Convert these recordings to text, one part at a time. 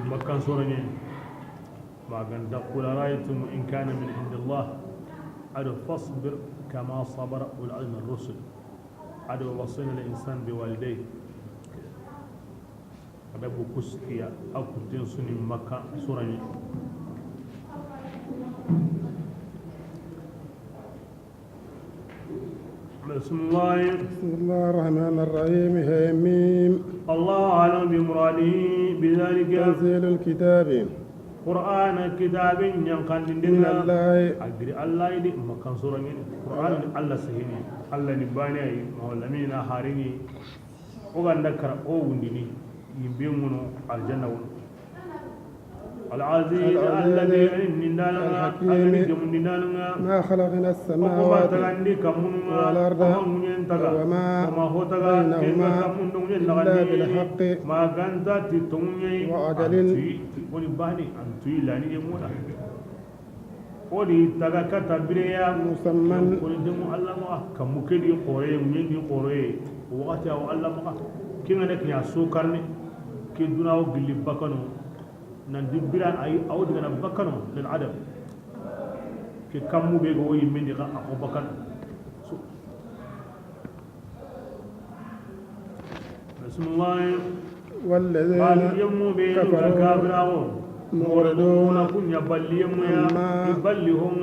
Makan sura ما قال قل أرأيتم إن كان من عند الله أدو فاصبر كما صبر أولو العزم الرسل أدو وصينا الإنسان بوالديه هذا بوكسكيا أو كنتين سني مكة سورة. بسم الله. بسم الله الرحمن الرحيم. حميم. الله أعلم بمراده بذلك. تنزيل الكتاب. قرآن كتاب ينقل من الله. أجري الله يدي مكان سورة قرآن الله سهيني الله نباني مولمين هاريني وغان ذكر أو وندني يبيمونو الجنة العزيز الذي الحكيم ما خلقنا السماوات والأرض وما بينهما إلا بالحق ما كانت وأجل مسمى. Nanti bira ay aw diga na bakano lil adam ke kammu be go yimme diga ako bakan so bismillah. والذين كفروا موردون كن يبلي يا يبلي هم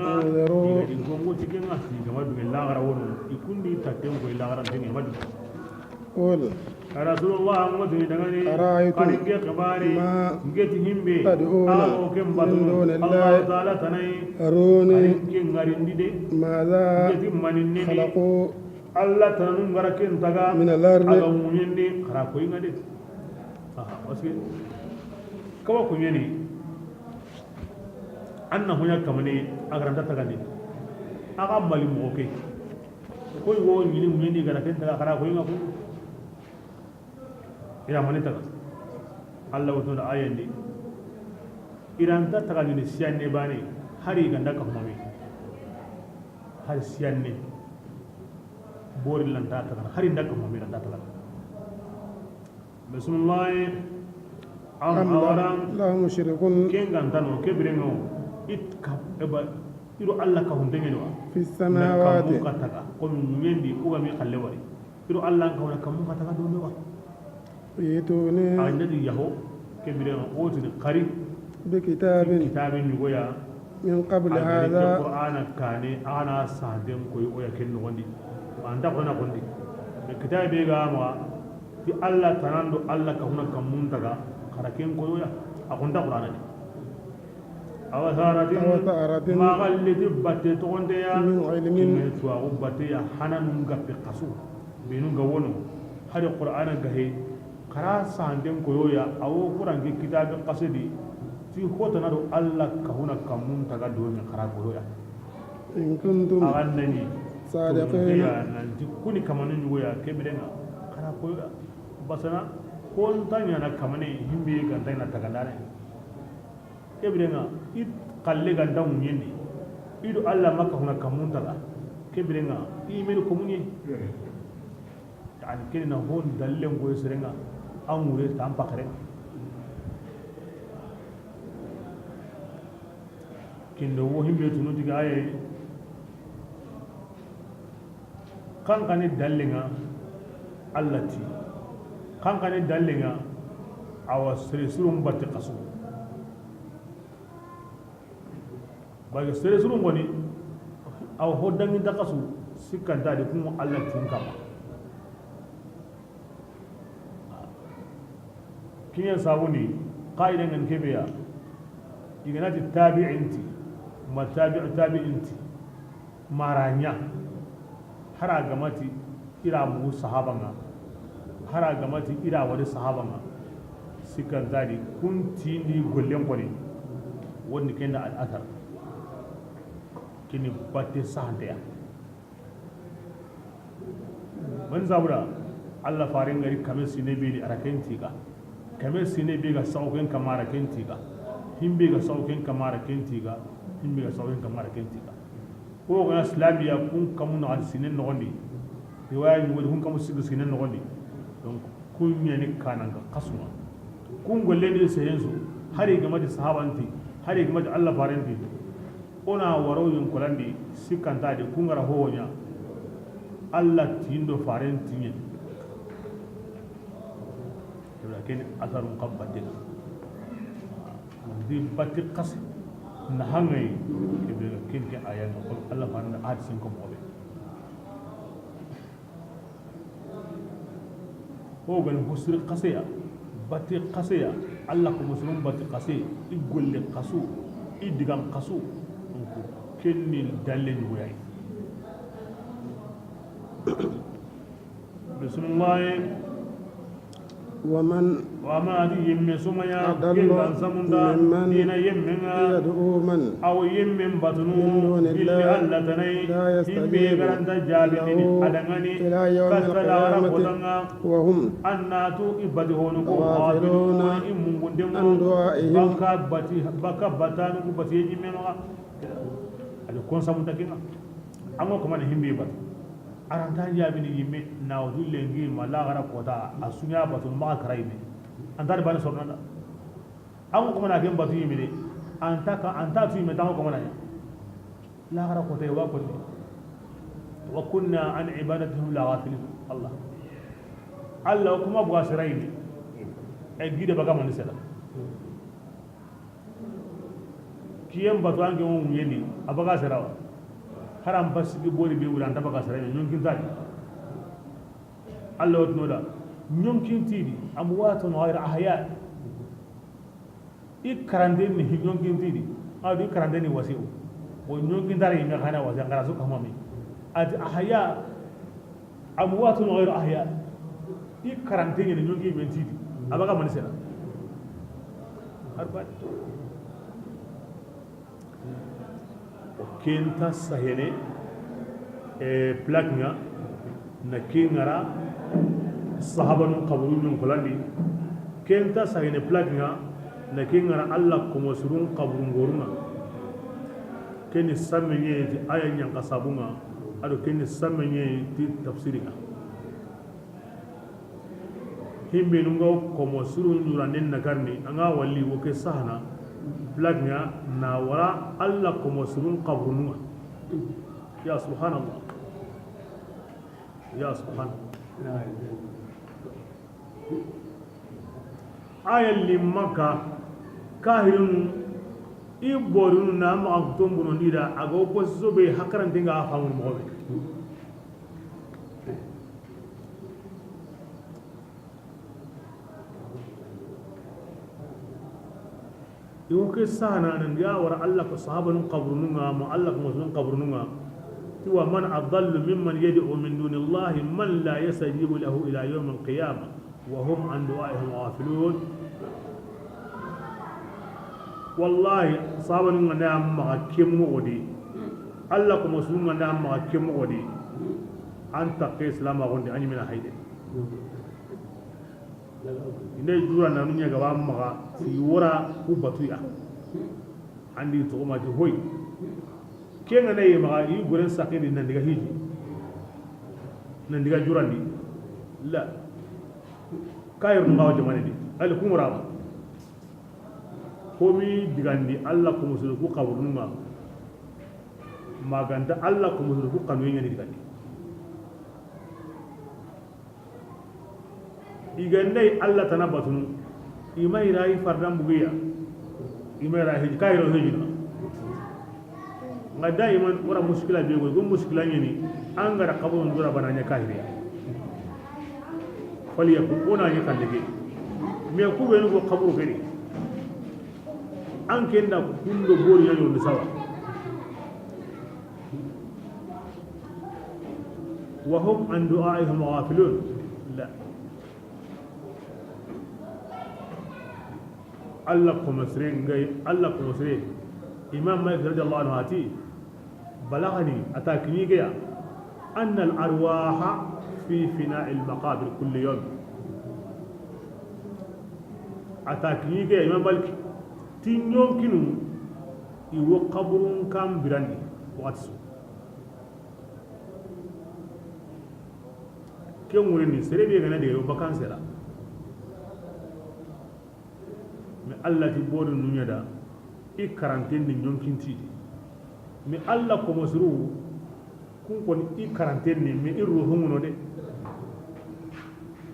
يكون تيجي ما دون لا غرون يكون دي تاتين كو لا غران تيجي ما دون. قل رسول الله محمد دغني أرأيتم ما تدعون من دون الله أروني ماذا خلقوا الله تنون غركن تغا من الأرض أغا خراكوي غدي parce que kawa ko nyeni anna honya kamane agranda tagani aga mali mo ke ko wo nyini nyini gara ken taga khara ko ngako ira mani taga Allah wato da ayandi iranta taga ni sianne bane hari ganda ka mami har sianne bori lanta taga hari ndaka mami lanta taga. Bismillah. Am awaram lahum mushrikun kengan tano kebrengo it ka eba iro Allah ka hundenge wa fi samawati ka taga ko ngendi uga mi khalle wari iro Allah ka wona kamu ka taga do wa yituni anadi yaho kebrengo otini qari bi kitabin kitabin yugoya min qabl hadha qur'ana kane ana saden koy oya ken gondi anda ko na gondi be kitabe ga ma ti Allah tanando Allah ka huna kamun taga karaken koyoya akonta qur'ana ni awasaratin ma gallati batte togonde ya min ilmin tuwa batte ya hananun gappe qasu benu gawono hari qur'ana gahe kara sanden koyoya awo qur'an ke kitabe qasidi ti hotana do Allah ka huna kamun taga do mi kara koyoya in kuntum awannani sadiqin nanti kuni kamanun yoya kebirenga kara koyoya basana ko ntanya na kamane himbe ganta na tagandane kebirenga it kalle ganta munyende ido Allah maka huna kamunta la kebirenga email komuni yani kene na hon dalle ngoy serenga amure tam pakare kendo wo himbe tunu diga ay kan kane dallenga Allah ti kan kane dallenga awa sere surum batte kasu baga sere surum goni aw hodangi da kasu sikka dadi kun Allah tun kama kinya sabuni qaida ngan kebeya iganati tabi'inti ma tabi'u tabi'inti maranya hara gamati ira mu sahabanga hara gamati ira wadi sahabanga sikkan dadi kun tindi gollen koni wonni kenda al athar kini batte sahante ya man zabura Allah farin gari kame sine be araken tiga kame sine be ga sawken kamara ken tiga himbe ga sawken kamara ken tiga himbe ga sawken kamara ken tiga ko ga islamiya kun kamu na sine nogondi riwaya ni wodi kun kamu sigu sine nogondi donc kun yani kananga kasuma kun golle ni seyensu Hari gamadi sahabanti hari gamadi Allah farenti ona waro yun kolandi sikanta de kungara howonya Allah tindo farenti nye lakin asarun qabbatin di batti qas nahangai kebe kin ke ayan ko Allah farna hadisin ko mobe hogan husri qasiya batti qasiya Allah ko muslim batti qasi igolle qasu idigam qasu ko kenni dalle nyugoyay bismillah ومن وما يم سميا أضل كن ممن دينا يمنا يدعو من أو يم بطنو من دون الله إلا تني لا يستجيب جابني له أدغني إلى يوم القيامة وهم annatu ibadihonu ko غافلون imungundemu عن دعائهم baka bati baka batanu ko bati yimme ma ajo konsa mutakinga ango ko man himbe bat aranta jabini yimme na wulle ngi mala gara kota asunya batu ma karaime anta bani sorna ango ko man akem batu yimme de anta ka anta tu yimme tango ko man la gara kota wa ko wa kunna an ibadatihim la ghafilin Allah Allah kuma buga siraini e gide baga man sela kiyem batu anke on yeni abaga sirawa haram basigi bori be wura antabaga siraini nyonkin tadi Allah wotno da nyonkin tidi amwatun ghayr ahya ikarande ni nyonkin tidi adu ikarande ni wasiu wo nyonkin tari me khana wasi ngara su kamami ati ahya amwatun ghayr ahya i karante ni nyongi men tidi abaga man sera arba o kenta sahene e plaque nga na kingara sahaba nun qabru nun kolandi kenta sahene plaque nga na kingara Allah ko mosurun qabru ngorunga keni samenye ti aya nyanka sabunga ado keni samenye ti tafsiri nga himbe nunga komo surun juranden nakarni anga walli woke sahana plagna na wara alla komo surun qabrununga ya subhanallah ya subhanallah aya limaka kahirun iborun na ma tombuno ndida aga opposition be hakarante nga famu mo be yoke sana nan ya war Allah ko sahaban qabrununga ma Allah ko musulun qabrununga tiwa man adallu mimman yad'u min dunillahi man la yastajibu lahu ila yawm al-qiyamah wa hum an du'aihim ghafilun wallahi sahaban nga na ma kemu godi Allah ko musulun nga na ma kemu godi anta qis lama gondi anyi mina haide ine jura na nunya gaba maga si wora ku batuya andi to ma di hoy kenga ne maga yi guren sakini nan diga hiji nan diga jurandi la kayir ngaw jamane di al kumura ko mi digandi Allah ko musul ku kaburunga maganda Allah ko musul ku kanu ngani digandi igandai Allah tana batunu imai rai fardan bugiya imai rai hiji kairo hiji nga daiman wara muskila be go muskila ngini angara kabun dura bananya kahiriya faliya ku ona ni kallege me ku be go kaburu kedi an kenda kundo bori yanyo ni sawa wa hum an du'aihim ghafilun la Allah ko masre ngai Allah ko masre Imam Malik radiyallahu anhu ati balagani atakini gaya أن الأرواح في فناء المقابر كل يوم atakini gaya Imam Malik tinyon kinu iwo qabrun kam birani waqti ken woni ni serebe gana de yo bakansela mais Allah ti bori nunya da i quarantaine ni ñonkinti mais Allah komosiru kun koni i quarantaine ni mais i ruhunguno de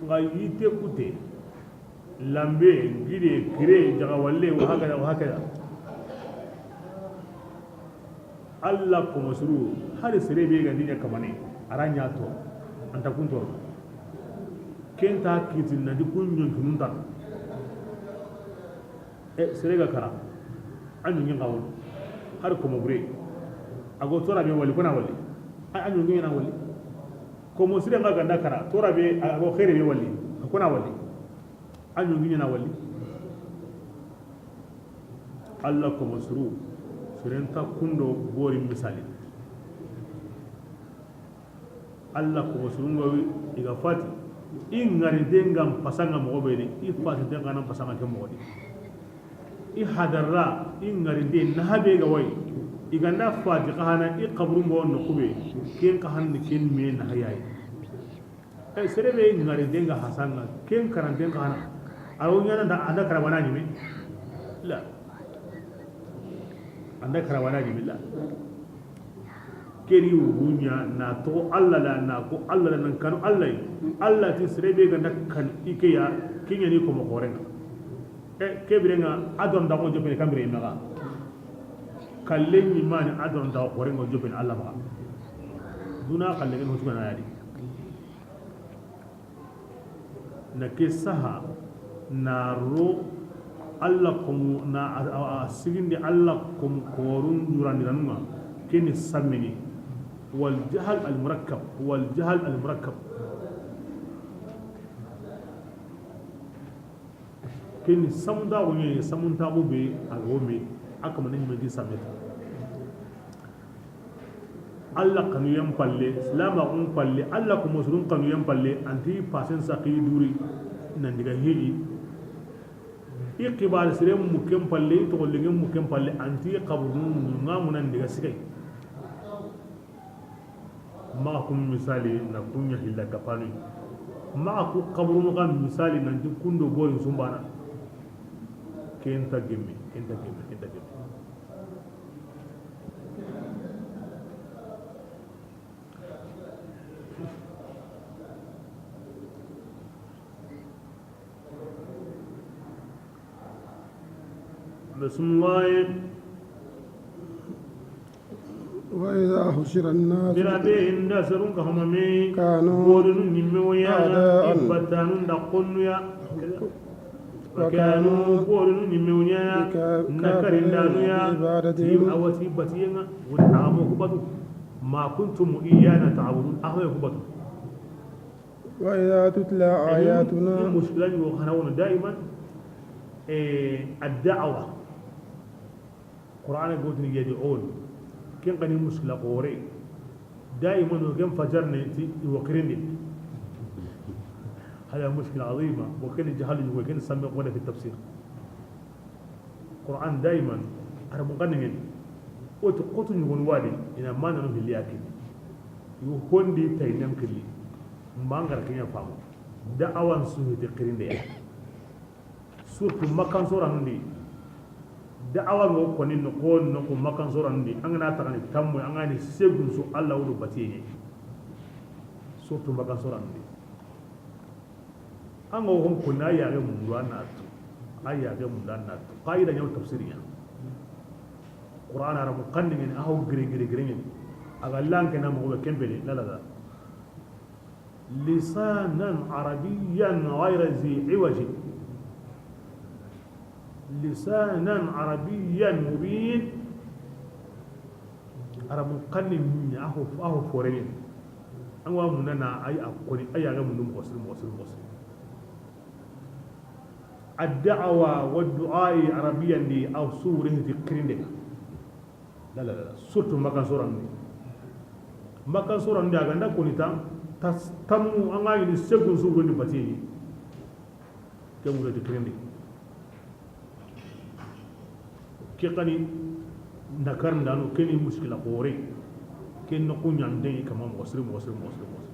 nga yite kute lambe ngide kire jagawalle wa hakada wa hakada Allah komosiru hari serebe ga dinya kamane aranya to anta kun to kenta kitin na di kun ñonkinun tan e serega kara anyu ngi ngawol har ko mo bure ago tora be wali kona wali anyu ngi na wali ko mo sire nga ganda kara tora be ago khaire be wali kona wali anyu ngi na wali Allah ko mo suru sirenta kundo bori misali Allah ko mo suru ngawi iga fati i ngari dengam pasanga mo be ni i fati denga nan pasanga ke mo di i hadarra i ngarinde nahabe ga way iganda fati kahana i qabru mo no kube ken kahan ni ken me na hayay e serebe ngarinde ga hasanga ken karante kahana aro nyana da anda karawana ni me la anda karawana ni me la keri wunya na to Allah la na ko Allah la nan kanu Allah Allah ti serebe ga kan ikeya kinya ni ko mo korenga e kebirenga adon da ko jopene kambire maga kalle ni mani adon da ko rengo jopene Allah maga duna kalle ngi hotu na yadi na ke saha na ro Allah ko na sigindi Allah ko korun durandi ranunga keni samini wal jahl al murakkab wal jahl al murakkab keni samunda ko nye samunta ko be agome akama ni me sameta Allah kanu yam palle islama on palle Allah ko musulun kanu yam palle anti pasen saqi duri nan diga heji iqbal sire mu kem palle to lingem mu kem palle anti qabrun ngamu nan diga sikai ma kum misali na kunya hilla kapanu ma ku qabrun ga misali nan kundo boyin sumbana kenta gemme kenta gemme kenta gemme بسم الله وإذا حشر الناس برابين داسرون كهممي كانوا بورن نيمويا إبتانون دقنيا وكانوا بورن نيمويا نكرين دانيا تيم أوتي بتينا ونعمو كبتو ما كنتم إيانا تعبدون أهو كبتو وإذا تتلى آياتنا المشكلة وخناون دائما الدعوة القرآن يقول يدعون كن قني مشكلة قوري دائما وكن فجرني وكرني هذا مشكلة عظيمة وكن جهل وكن سمع في التفسير القرآن دائما أنا مقنن وتقطن يقول والي إن ما ننه اللي أكل يهون دي تينم كلي ما نقدر كنا فاهم دعوة سوء تقرين ده surtout makan sora ndi da'awa ngo koni no ko no ko makan sora ndi an gana tagani tammo an gani segun so Allah wudu batiye surtout makan sora ndi an go hon ko na ya ga mundu anatu ayya ga mundu anatu qaida nyaw tafsiriya qur'an ara muqannin ahu gire gire gire ni aga lanke na mo be kembele la la la lisanan arabiyyan ghayra zi iwaj لسانا عربيا مبين أرى مقنن أهو أهو فورين أنوا مننا أي أقولي أي أغم من مقصر مقصر مقصر الدعوة والدعاء عربيا لي أو سورة تقرين لا لا لا سورة مكان سورة مكان سورة عندي أغنى كونيتا تستمو أنغاني سيكون سورة نبتيني كم ولا تقرين كيقني نكرن دانو كني مشكلة قوري كن نكون يندي كمان مقصر مقصر مقصر مقصر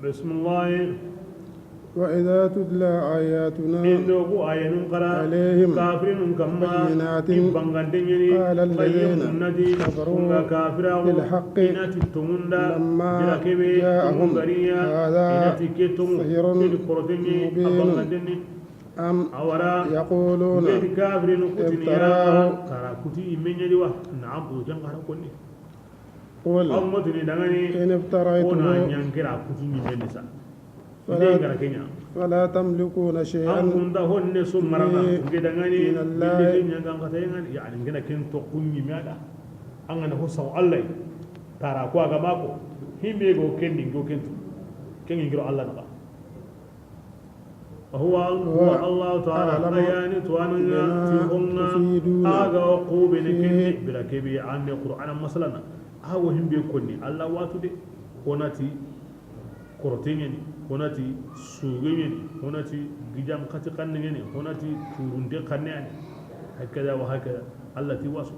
بسم الله. وإذا تتلى آياتنا إنه آية قرأ عليهم كافرين كما بينات بانغاندين قال الذين كفروا كافرا للحق إناتي تموندا لما جراكبي جاءهم تمونغاريا هذا إناتي كيتوم سحر كورتيني مبين. أبانغاندين أم أورا يقولون ngeti kafirin kutini ya افتراه. kara kuti imenyeli wa naam ko jan kara konni قل aw motini dangani إن ona افتريته nyankira kuti nyimendi sa فلا inde gara kenya فلا تملكون an شيئا kunda honne so marana nge dangani من الله. inde nyanga ngata yengan yani ngena ken to kunyi miada an gana ho saw Allah tara ko aga mako himbe go kendi go kentu kengi ngiro Allah naga وهو هو الله تعالى أعلم بيان توانا بما تيغنا تفيدون aga قوبن فيه. كندي بلا كبي عن القرآن مثلا awo himbe konni Allah watude onati koroteŋeni honati sugeŋeni honati gijam kati kanneŋeni honati turunde kanneani hakada wa hakada Allah ti wasu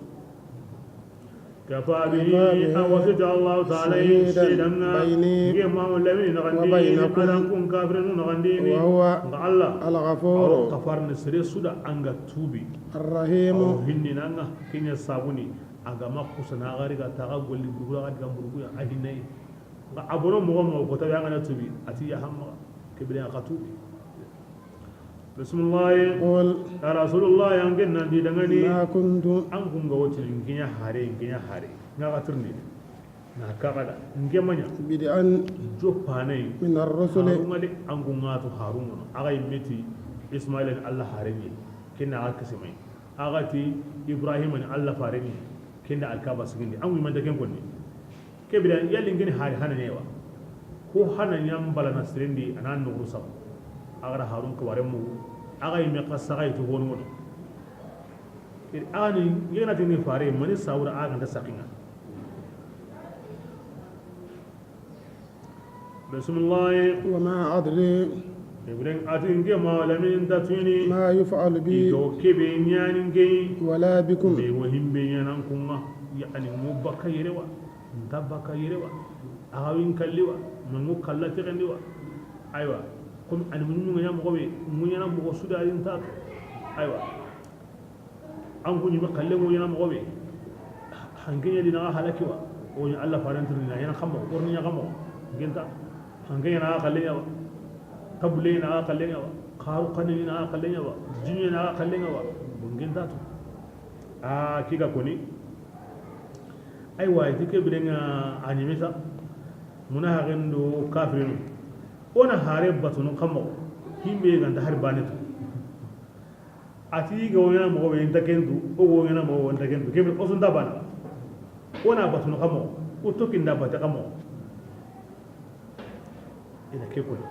كفى به كفى به أوسط الله تعالى شهيدا شهيدا بيني ما لمن نغندي وبينكم أنا كن كافر نغندي وهو الله الغفور أو كفر نسري سودا أنغا توبي الرحيم أو هني نanga كينيا sabuni aga makusa na gari ga taga golli burugura ga diga burugu ya ahinai ga abono mo mo ko tabi anga na tubi ati ya hamma kebile ka tubi bismillah قل ya rasulullah yang genna di dangani ما كنت an kun ga wacce nginya hare nginya hare nga ga turni na ka ga nge manya بدءا jo panai من الرسل harunga de an kun ga to harunga no aga yimmeti ismaila ni allah hare ni kinna aga kisimai aga ti ibrahim ni allah fare ni kinna alkaba sigindi an wi man da ken konni kebira yalli ngini hare hana newa ko hana nyambala na sirindi anan nuguru sab aga da harun ko ware mu aga yimme qasaga itu honu wono ani ngena tini fare mani sawura aga ta sakinga bismillah وما أدري Ibrahim ati nge ma lamin tatini ما يفعل بي ido kebe nyani nge ولا بكم be wo himbe nyanan kunga yani mu bakka yerewa nta bakka yerewa agawin kalliwa mangu kalla tigandiwa aywa kom ani mun nganya mo be mun yana mo suda yin ta aywa an kunyi ba kalle mo yana mo be hangenya dina halakiwa o ni Allah farantir ni yana khammo orni ya khammo genta hangenya na kalle ya tabule na kalle ya qaru qani na kalle ya jinni na kalle ya bungenta to a kiga koni aywa dike birenga anyimisa muna hagendo kafirinu ona hare batunu kamo himbe ganda har banetu ati ga wona mo be intakendu o wona mo intakendu kebe osunda bana ona batunu kamo o tokinda bata kamo ina ke koni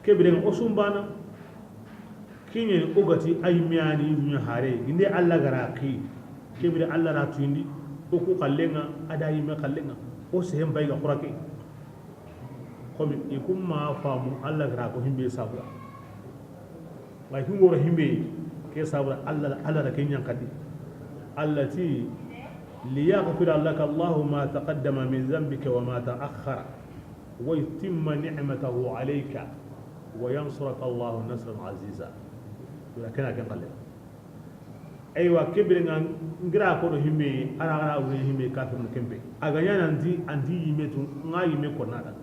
kebe osumbana kinye ogati aymiani dunya hare inde alla garaki kebe alla ratindi o ku kallenga ada yime kallenga o sehem bayga qurake komi ikum ma famu alla gara ko himbe sabura way ku ngoro himbe ke sabura alla alla da kenyan kadi allati liyaghfira laka Allahu ma taqaddama min dhanbika wa ma ta'akhkhara wa yutimma ni'matahu alayka wa yansuraka Allahu nasran aziza lakin akan qalil aywa kebire ngira ko do himbe ara ara wuri himbe kafir no kembe aga yana andi andi yime tu nga yime ko nada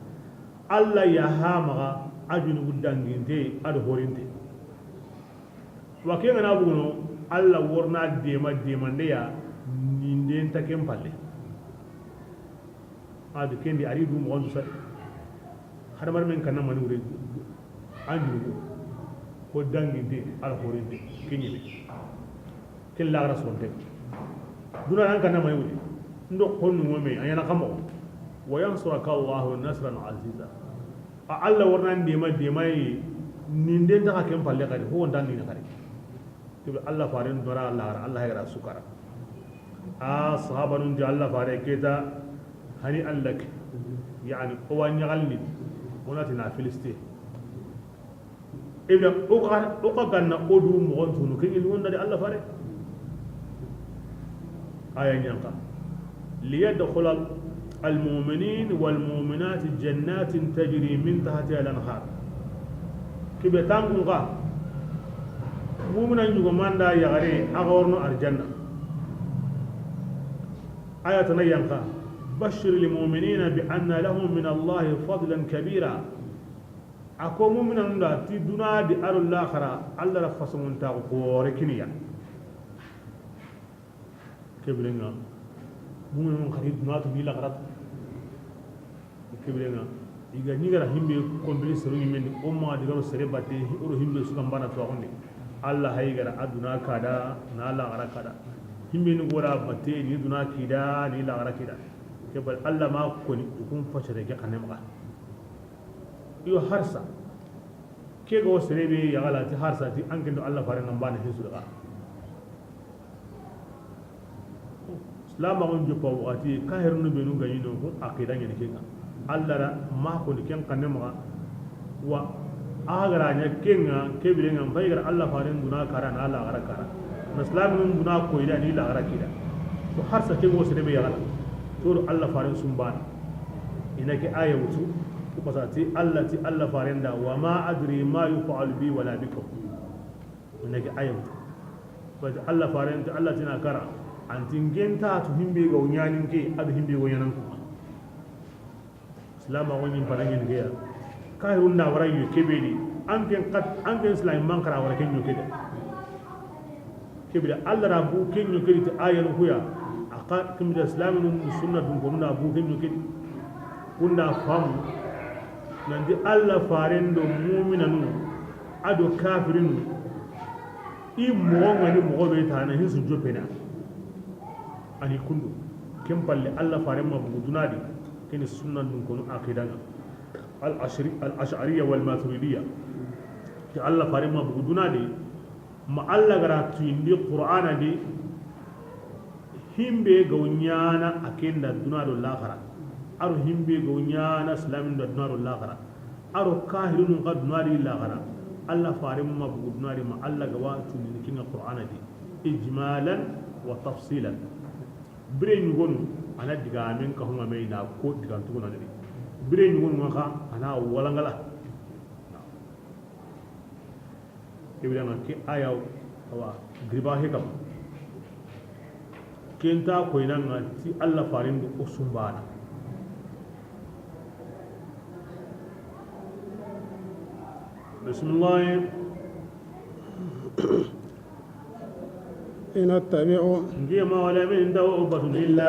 alla ya hamaga ajunu gudanginte ado horinte wa kenga na buguno alla worna dema demande ya ninde ta kempalle adu kendi ari du mo sa har mar men kanna mani wuri anjugu ko danginte ala horinte kinyibe ken lagra sonte duna nan kanna mani wuri ndo konnu ngome ayana kamo wa yansuraka Allahu nasran aziza a alla worna dema dema yi ninde ta kempalle kadi ho wontan ni kadi tibe alla farin dora alla alla hayra sukara a sahaba nun di alla fare keta hani allak yani o wa nyagalni wonati na filiste ibda o ka ganna o du mo tunu ke il wonda di alla fare aya nyanka liyadkhul المؤمنين والمؤمنات جنات تجري من تحتها الأنهار كيف تانغا مؤمنا يغماندا يغري أغورنو الجنة آية نيانكا بشر المؤمنين بأن لهم من الله فضلا كبيرا أكو مؤمنا تي دونا دي أرو الآخرة الله رفصمون تاغو كوركنيا كبرنا مؤمن خريد دونا تبي الآخرة كبرنا إذا نيجا himbe kombili seru men o ma digaro sere batte oro himbe su gambana to honde Allah haygara aduna kada na Allah ara kada himbe ni gora batte ni duna kida ni la ara kida kebal Allah ma ko ni kun facere ke kanem ga yo harsa ke go sere be ya gala ti harsa ti an kendo Allah fare ngambana hisu daga islam ma on joppa wati ka hernu be nu ganyi no ko akida ngene ke ga Allah ra ma ko ni ken kanem ga wa agara nya kenga kebire ngam baygar Allah fare duna kara na Allah ara kara islam nun duna ko ida ni la ara kida to harsa ke go sere be ya gala to Allah fare sumbana ina ke aya wutu ko pasati Allah ti Allah farenda wa ma adri ma yuf'al bi wala bikum ina ke aya wutu fa Allah farenda Allah tina kara antin genta to himbe ga unyanin ke adu himbe go yanan ku islam ma woni parangin ke ya kahirun na wara yu kebeli anken kat anken islam man kara wara kenyo kede kebeli Allah rabu kenyo kede ti ayanu huya aka kimda islam nun sunna dun ko na bu kenyo kede kunda fam nandi Allah farendo mu'mina nu ado kafirinu i mo ngani mo be tana hin su jopena ani kundu kempalle Allah faremma bu dunadi kene sunna dun ko akidanga الأشعرية والماتريدية الله فارما بقدنا دي ما الله غراتين دي قرآن دي هم بيغونيانا أكين دا دنا دو الآخرة أرو هم بيغونيانا سلام دا دنا دو الآخرة أرو كاهرون قد دنا دي الآخرة الله فارما بقدنا دي ما الله غواتين دي كين القرآن دي إجمالا وتفصيلا برين يقولون أنا دعامين كهم أمينا كود دعانتونا دي bire ñugon nga ana wala ngala kebira nga ke aya awa griba he kam kenta koyna nga ti Allah farindu o sumbana bismillah إن أتبع جيما ولا من دوبة إلا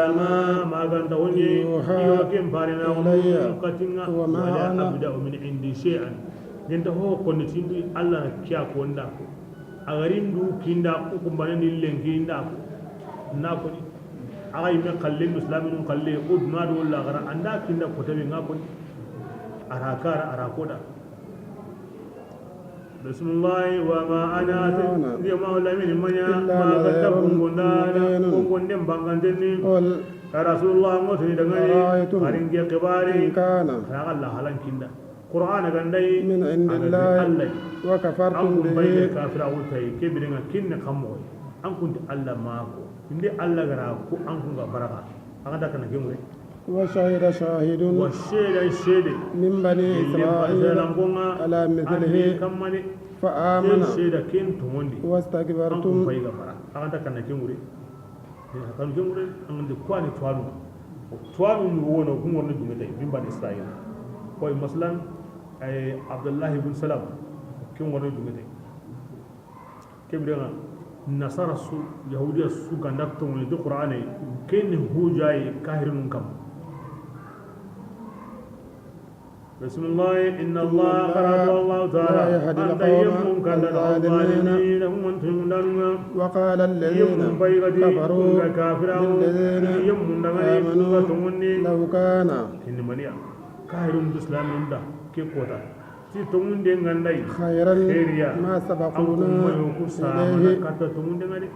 ما كان توني يوكيم فارنا ومكتنا ولا أبدأ من عندي شيئا جنت هو كنتين دي الله كيا كوندا أغرين دو كيندا كومباني نيلين كيندا ناكوني أغاي من قليل مسلمين قليل قد ما دول لا غرا عند كيندا كتبي ناكوني أراكار أراكودا بسم الله وما أنا ما ولا من منيا ما كتب غندانا غندم بانغندني رسول الله موتني دغني أرنجي كباري كان الله هلان كيندا قرآن غندي من عند الله وكفرتم به كافر أوتاي كبيرنا كين خموي أن كنت الله ماكو إندي الله غراكو أن كنت بركة أنا كنا كيموري وشهد شاهد وشهد شهد من بني إسرائيل على مثله فآمن واستكبرتم مثلا عبد الله بن سلام كم ورد كبرنا نصارى سو يهودية سو كندكتم القرآن كن هو جاي كاهر منكم بسم الله إن الله قرأت الله تعالى أنت يمون كالظالمين وقال الذين كفروا للذين آمنوا لو كان خيرا ما سبقونا إليه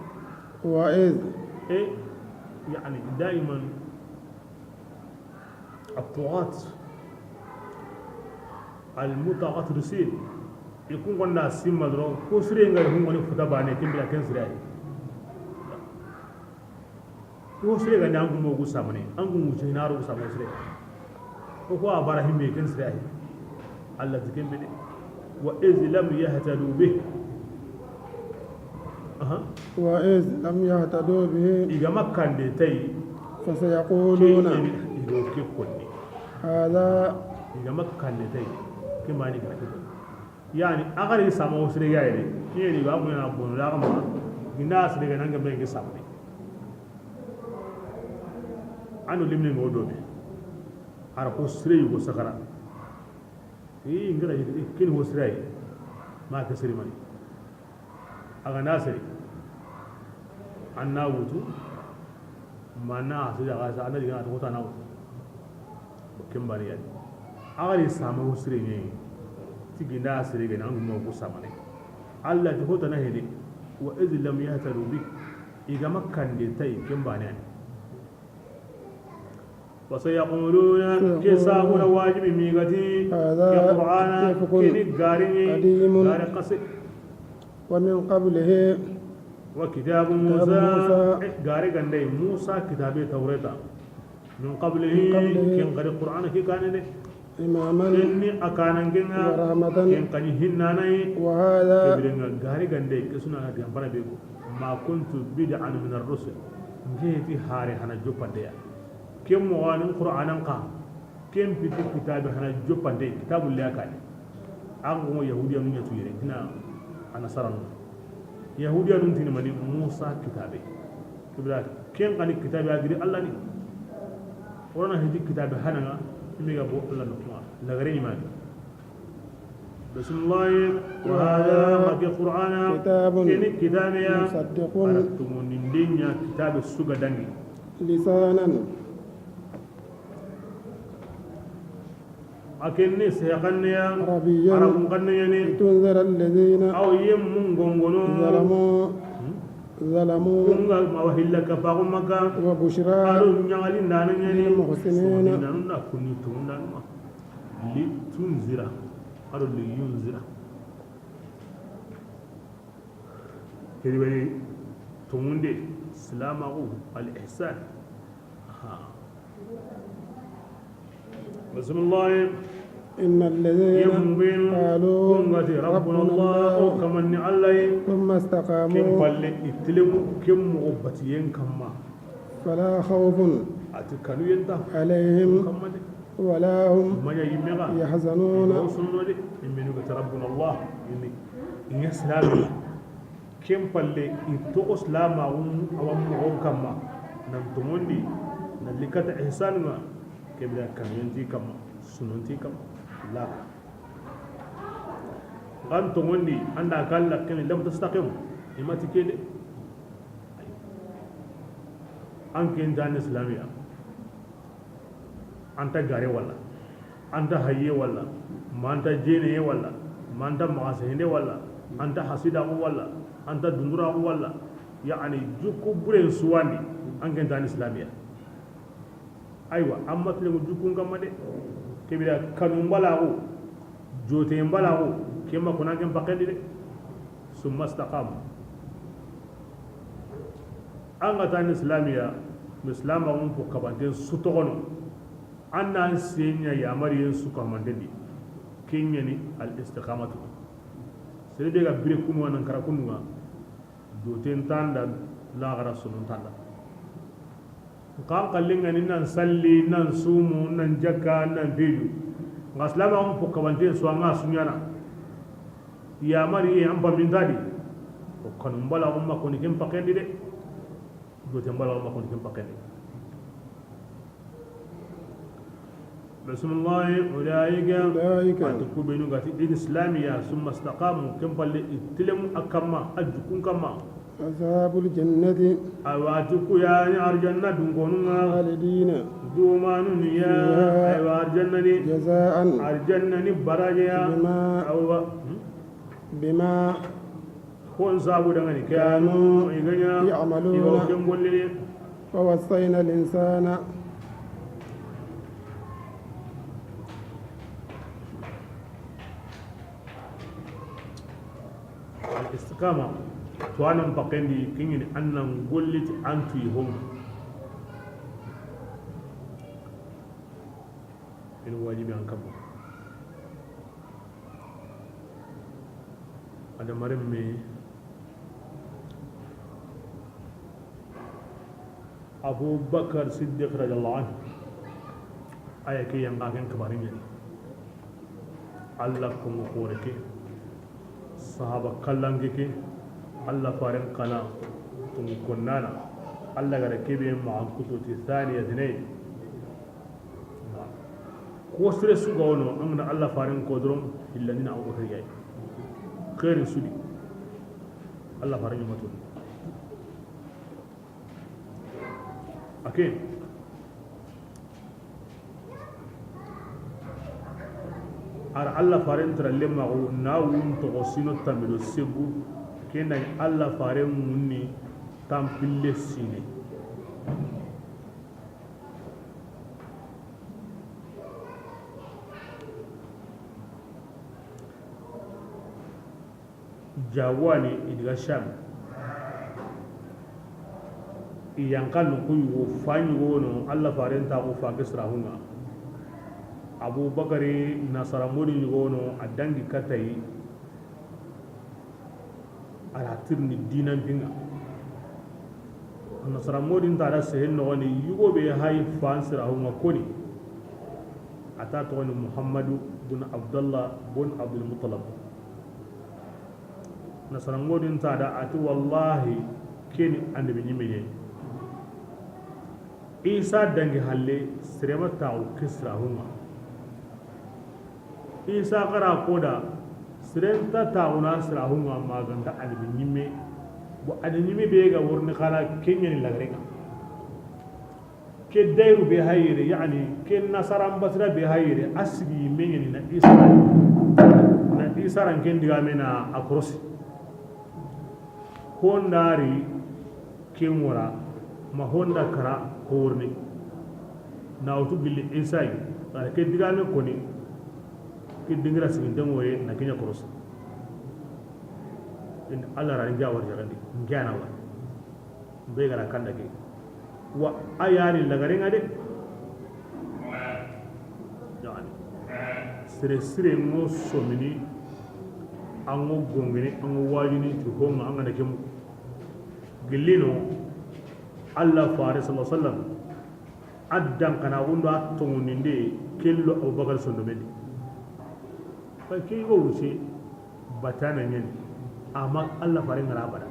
وإذ يعني دائما الطغاة المتغطرسين يكون قلنا سيما درو كسرين غير هم وني فتباني كم بلا كنسري Wo sere ga nyangu mo ku samane angu mu tinaro ku samane sere ko ko abara himme ken sere ay Allah tikem bede wa iz lam yahtadu bih aha wa iz lam yahtadu bih iga makande tay fasayaquluna igo ke konni hada iga makande tay ke mani ga ke yani agari sama sere ga ere ni ba mu na bon la ma ginda sere ga nanga be ke samane anu limne mo do be ara ko sere yugo sakara i ngara kin ho sere ma ke sere mani aga nasiri anna wutu mana asiri aga sa anna diga to ta na wutu kembari yani aga sama ho sere ni tiginda sere ga nangu mo ko samane Allah ti hota na hede wa iz lam yahtaru bi iga makande tay kembani yani وسيقولون كسابنا واجب ميغتي هذا القرآن كني غارني غار قصي ومن قبله وكتاب موسى غاري غندي موسى كتاب التوراة من قبله كن غاري القرآن كي كان دي إماما إني أكانن كنا ورحمة كن كني هناناي وهذا غاري غندي كسونا غامبانا بيغو ما كنت بدعا من الرسل نجيتي هاري هنا جوبانديا كم مغانم قرآن قا كم في كتاب هنا جوباندي كتاب اللي أكاني أنغو يهوديا نيا تويري هنا أنا سرنا يهوديا نتيني ماني موسى كتابي كبلا كم كان كتاب أجري الله ني ورانا هدي كتاب هنا ميغا بو الله نكما لغريني ماني بسم الله وهذا ما في القرآن كتاب كتاب يا مصدق أردتم كتاب السوق دنجي لسانا أكني سيقني عربيا عربيا لتنذر الذين أو يمون غونغونو ظلموا ما وهلك فاغمك وبشرى للمحسنين لتنذر قالوا لينذر كلمة تموندي سلامه الإحسان بسم الله إن الذين قالوا ربنا الله كمن علي ثم استقاموا كم فل كم مغبتين كما فلا خوف عليهم ولا هم يحزنون ربنا الله إن يسلام كم فل إتو سلام أو كما نمتموني نلقت إحساننا كبلا كمينتي كما سننتي كما لا أنتم وندي عند أقل كم لم تستقيم إما تكيد أنك إنت عن إسلامية أنت جاري ولا أنت هي ولا ما أنت جيني ولا ما أنت معاسهني ولا أنت حسيدة ولا أنت دندرة ولا يعني جوكو برين سواني أنك إنت عن إسلامية أيوة أما تلقوا جوكو كم ده كبيرة كانوا بلاغو جوتين بلاغو كما كنا كم بقينا ثم استقاموا أنا تاني إسلامية مسلم أقوم بكابانتين سطرونو أنا سينيا يا مريم سكامانتني كينيني الاستقامة سيدي بريكونوا نكراكونوا جوتين تاندا لا غرا سنون تاندا قام قال لنا نصلي نصوم ننجكا ننفيجو غسلام هم فكوانتين سوانا سنيانا يا مري أم بمنتادي وكانوا بلا هم كوني كم بقين دي جوتين بلا هم كوني كم بقين بسم الله أولئك أتكوبينو غاتي دين إسلامية ثم استقاموا كم بل اتلموا أكما أجكم كما أصحاب الجنة أواتكو يا الجنة دونكونوا خالدين دومانون يا أيوا الجنة جزاء الجنة براجيا بما كون سابو دغني كانوا يعملون ووصينا الإنسان الاستقامة توانا بقيندي كيني أنن قلت أنتو يهم Ene wajibi an kamma adamaren me Abubakar Siddiq radiyallahu anhu aya ke yanga ken kabari ñani Allah kongo khore ke sahaba kallange ke Allah faren kana tungu konnana Allah gara kebe ma an kutoti thaniya thnain ko sere suga wono an na Allah faren ko doron illanina Abubakar yayi khairin sudi Allah faren mato ake ara Allah faren taralle maxu na wun toxo sino tamido segu ke nayi Allah faren ŋunni tanpille sine jawani idiga sham iyanka nuku yugo fa yugo no Allah faren taxu fa ke sirahunga Abubakari nasaramodi yugo no a dangi katayi ala tirni dinan pinga nasaramodi ntara sehen noxoni yugo be hay fan sirahunga koni ata toxoni Muhammadu bun Abdallah bun Abdul Muttalib nasaramodi ntada ati wallahi keni annabi ñimeñe Isa dangi halle sirema taxu ke sirahunga Isa xara koda sirenta taxuna sirahunga maganta annabi ñimme bo annabi ñimme be ga worni xala ke ñani lagarenga ke dayru be hayere yani ke nasaran basira be hayere a sigi yimme ñani na Isa na Isa ran ken digame na a korosi hondari ke ŋora ma honda kara horni na wutu gilli Isa yi ara ke digame koni ke dingira siginte ŋoye na kenya korosi in Allah ra ngia war jagandi ngia na war be gara kanda ke wa ayani lagarenga de yani sere sere ŋo somini an ŋo gongini an ŋo wajini ti honga an gana kemu gillino Allah fare sallallahu alaihi wasallam addan kana wundo a toŋoninde kello Abubakar sondomedi fa ke go wuce batana ñani ama Allah fare ngara abada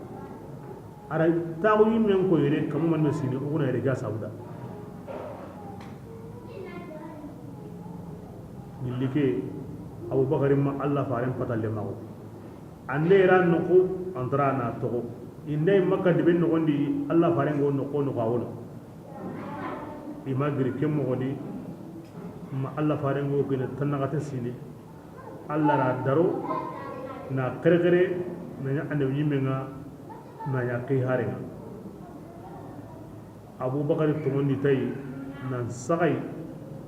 ara taxu yimmen ko yere kamu man me sini oguna yere ga sabuda gilli ke Abubakar ma Allah fare patalle maxu ande ra noxu antara na toxo inde makka dibe noxondi Allah fare ngo noxo noxo a wono ima giri ke moxodi ma Allah fare ngo kene tannaxate sine Allah ra daro na xerexere naña andabi ñimmenga naña xi harenga Abubakar toŋondi tayi nan saxay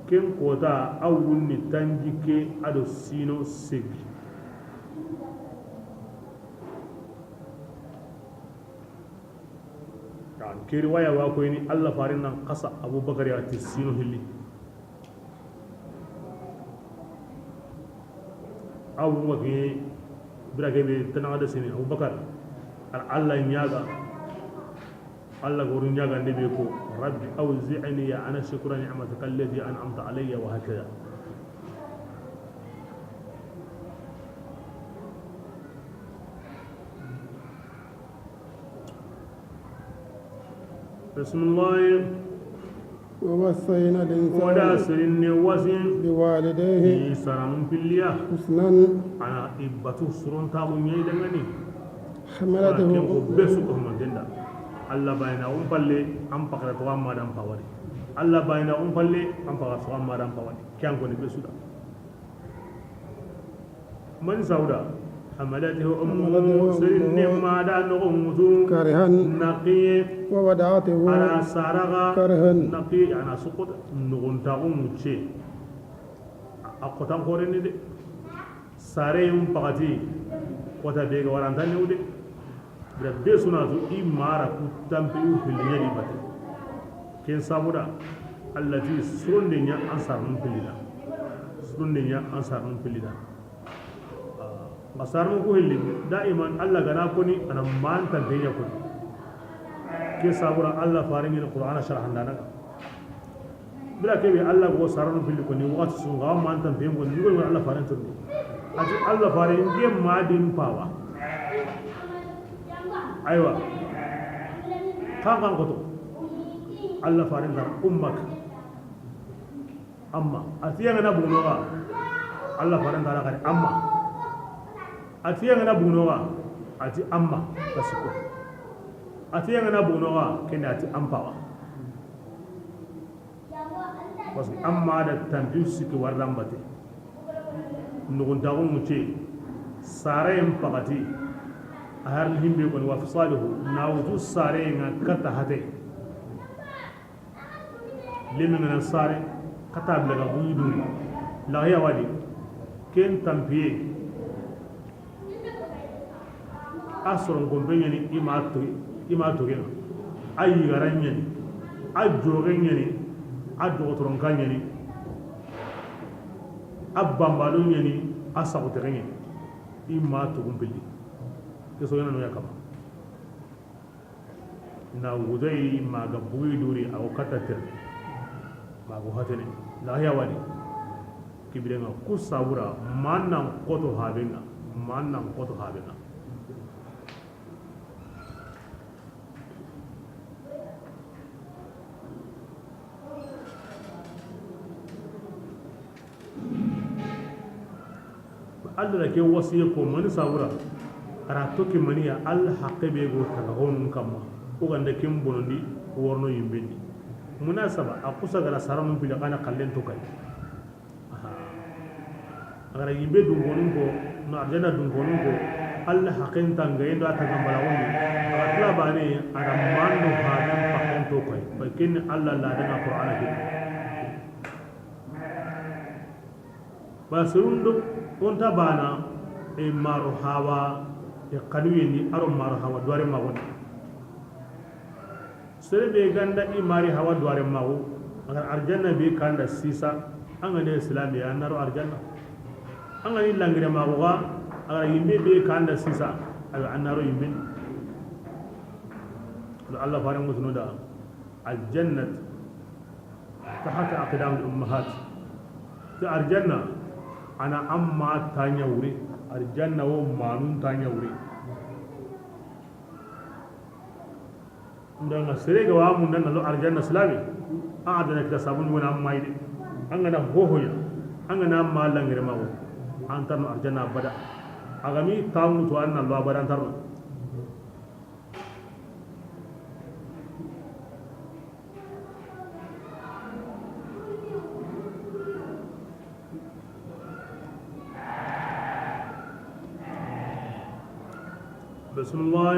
ken kota a wunni tanji ke ado sino segi ke riwaya wa koyni Allah farin nan qasa Abubakar ya ti sino hilli awu ma ke birake be tanaga sini Abubakar al Allah nyaga Allah goru nyaga ndebe ko rabbi awzi'ni ya ana shukra ni'mataka allati an'amta alayya wa hakada بسم الله ووصينا الإنسان ولا سرني وزن بوالديه سرم في الليا حسنا أنا إبتو سرون تابو نيدغني حملته بسو كما دندا الله باينا أم بالي أم بقرة توام مادام باوري الله باينا أم بالي أم بقرة توام مادام باوري كيان كوني بسو دا من سودا حملته أمه سرني مادا نغمتو كرها نقي ووضعته على سارغا كرها نقي أنا سقط نغنتاغو مچه أقطان خورني دي ساريهم بغتي قطا بيغا ورانتاني ودي بربي سناتو إمارة كتنبيو في الليل باتي كين سامودا التي سرندنيا أنصار من فيلنا Sudunde nya an sarun pilida masarun ko hilli daiman Allah gana koni ana man tan tenya koni ke sabura Allah faringi alquran sharhan dana bila ke bi Allah go sarun pilli koni waqti sun ga man tan tenya koni yugo Allah farin turni ati Allah farin ge madin pawa aywa kan kan koto Allah farin dar ummak amma atiya ngana bunoga Allah farin dar kare amma atiya ngana bunoga ati amma kasiko atiya ngana bunoga kene ati ampawa parce que amma da tampi siki wardan bate nugun dagun muce sare en pagati har himbe kon wa fisaluhu nawtu sare nga kata hate limi ngana sare kata blaga buidu la ya wadi ken tampiye asoron gombe ni ima to gena ayi garanya ni ajoge ni adogotron kanya ni abambalo ni asagotere ni ima to gombeli keso yana no yakama na wudai maga buiduri aw kata tirne mago hatene la ya wadi kibirenga ku sabura mannan koto habenga mannan koto habenga Allah ke wasiye ko mani sabura ara toki maniya Allah haqqe be go tagahon kamma uganda kem bonondi worno yimbendi munasaba akusa gara saranum pila kana kallen to kay aha agara yimbe dum gonun ko no arjana dum gonun ko Allah haqqen tangayendo atagambala woni aga tla bane ara manno hadan pakken to kay pakken Allah la dana qur'ana ke basurundo onta bana e maro hawa e kanuyendi aro maro hawa duware mago sere be ganda i mari hawa duware mago agar arjanna be kanda sisa anga ne islami ya naro arjanna anga ni langire mago ga agar yimbe be kanda sisa ayo annaro yimbe Allah faran mutuno da aljannat tahta aqdam al ummahat ta arjanna ana amma tanya wuri arjanna wo manun tanya wuri ndanga serega wa mun nan lo arjanna islami a adana kita sabun wona amma ide anga na hohoya anga na ma langire mawo an tarno arjanna bada agami tamu to anna lo abada tarno بسم الله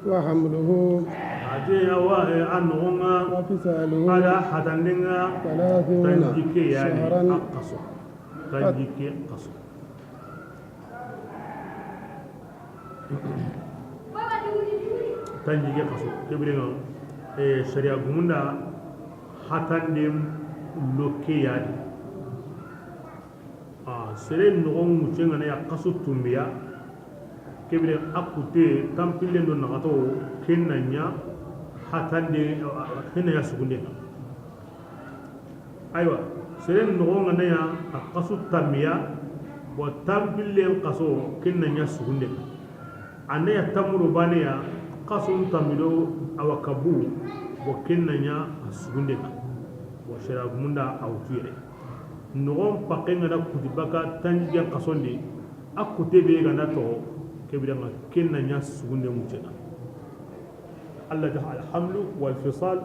وحمله عجي وهي عنهما وفصاله على حدننا 30 تنجيكي يعني شهرا أقصو تنجيكي قصو تنجيكي قصو كبرنا شريعة قمنا حتندم لوكي يعني سرين نغم مجنغنا يقصو تنبيا kebire akute tampille ndo nagato kenna nya hatande kenna ya sugunde aywa seren no ngana ya akasu tamiya wa tampille qaso kenna nya sugunde anna ya tamuru bane ya qasu tamido awakabu wa kenna nya sugunde wa shara gumunda awtire no pakenga na kudibaka tanjiya qasondi akute be gana to kebiranga kenna nya sugunde mutena Allah ta alhamlu wal fisal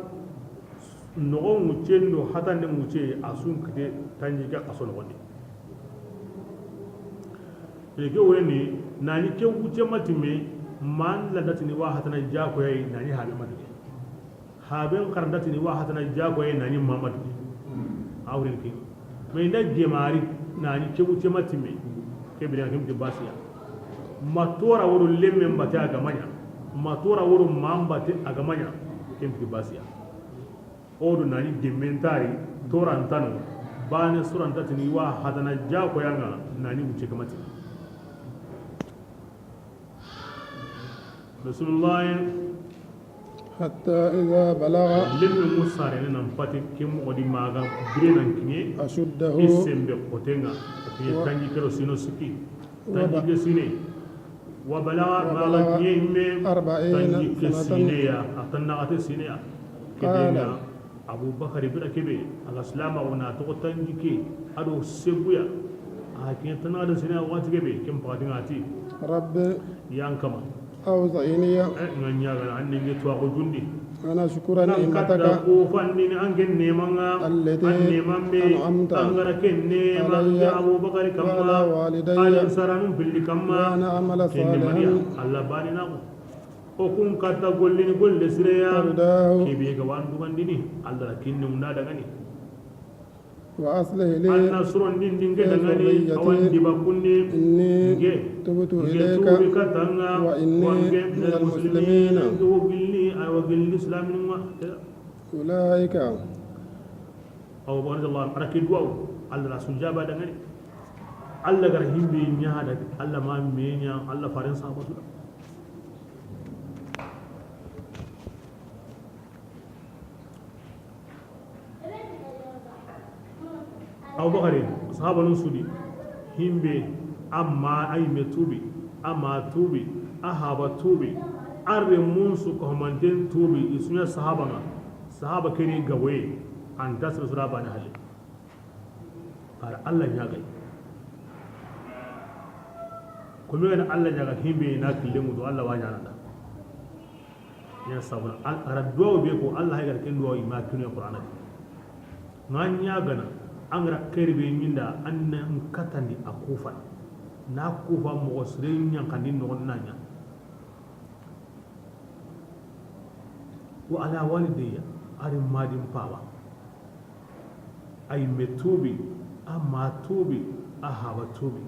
no mutendo hatande mute asun kite tanjika qason woni ke woni nani ke wuce matime man la datini wa hatana jako yayi nani habe matime haben kardatini wa hatana jako yayi nani mamadu awrin ke mai na jemari nani ke wuce matime kebiranga kimti basiya matora woro lemme mbate agamanya matora woro mambate agamanya kemti basiya odo nani dementari tora antano Bane suran tatini wa hadana jako yanga nani wuce kamati. Bismillah. حتى إذا بلغ لم مسارين نمباتي كم ودي ماغا برينان كني أشده إسم بقوتينغا تانجي كيلو سينو سكي تانجي كسيني وبلغ ماغا كني 40 سنة أتنا أتسيني كدينا أبو بكر بن كبي الإسلام وناتو تانجي كي أدو سبويا أكين تنا أتسيني واتي كبي كم بقاتينغاتي رب يانكما أوزعني أنا شكرا نعمتك التي أنعمت علي وعلى والدي وأنا أعمل صالحا ترضاه وأصلح لي ذريتي إني تبت إليك وإني من المسلمين. أولئك أو بارك الله أركض واو الله رسول جابا دعاني الله كرهيم بينيا هذا الله ما مينيا الله فارن صاحب أبو بكر صحابة نسودي همبي أما أي متوبي أما توبي أهابا توبي أري منسو كهمانتين توبي إسمي صحابة صحابة كني قوي أن تسر سرابة نهلي قال الله يجعل كم يوم الله يجعل همبي ناكل لمدو الله واجعلنا يا صابون أردوا بيكو الله يجعل كندوا ما كنوا القرآن نانيا غنا an kere be nyinda an katandi a kufa na kufa mo sire nyankandi no nanya wa ala walidayya ari madin pawa ay metubi amma tubi ahaba tubi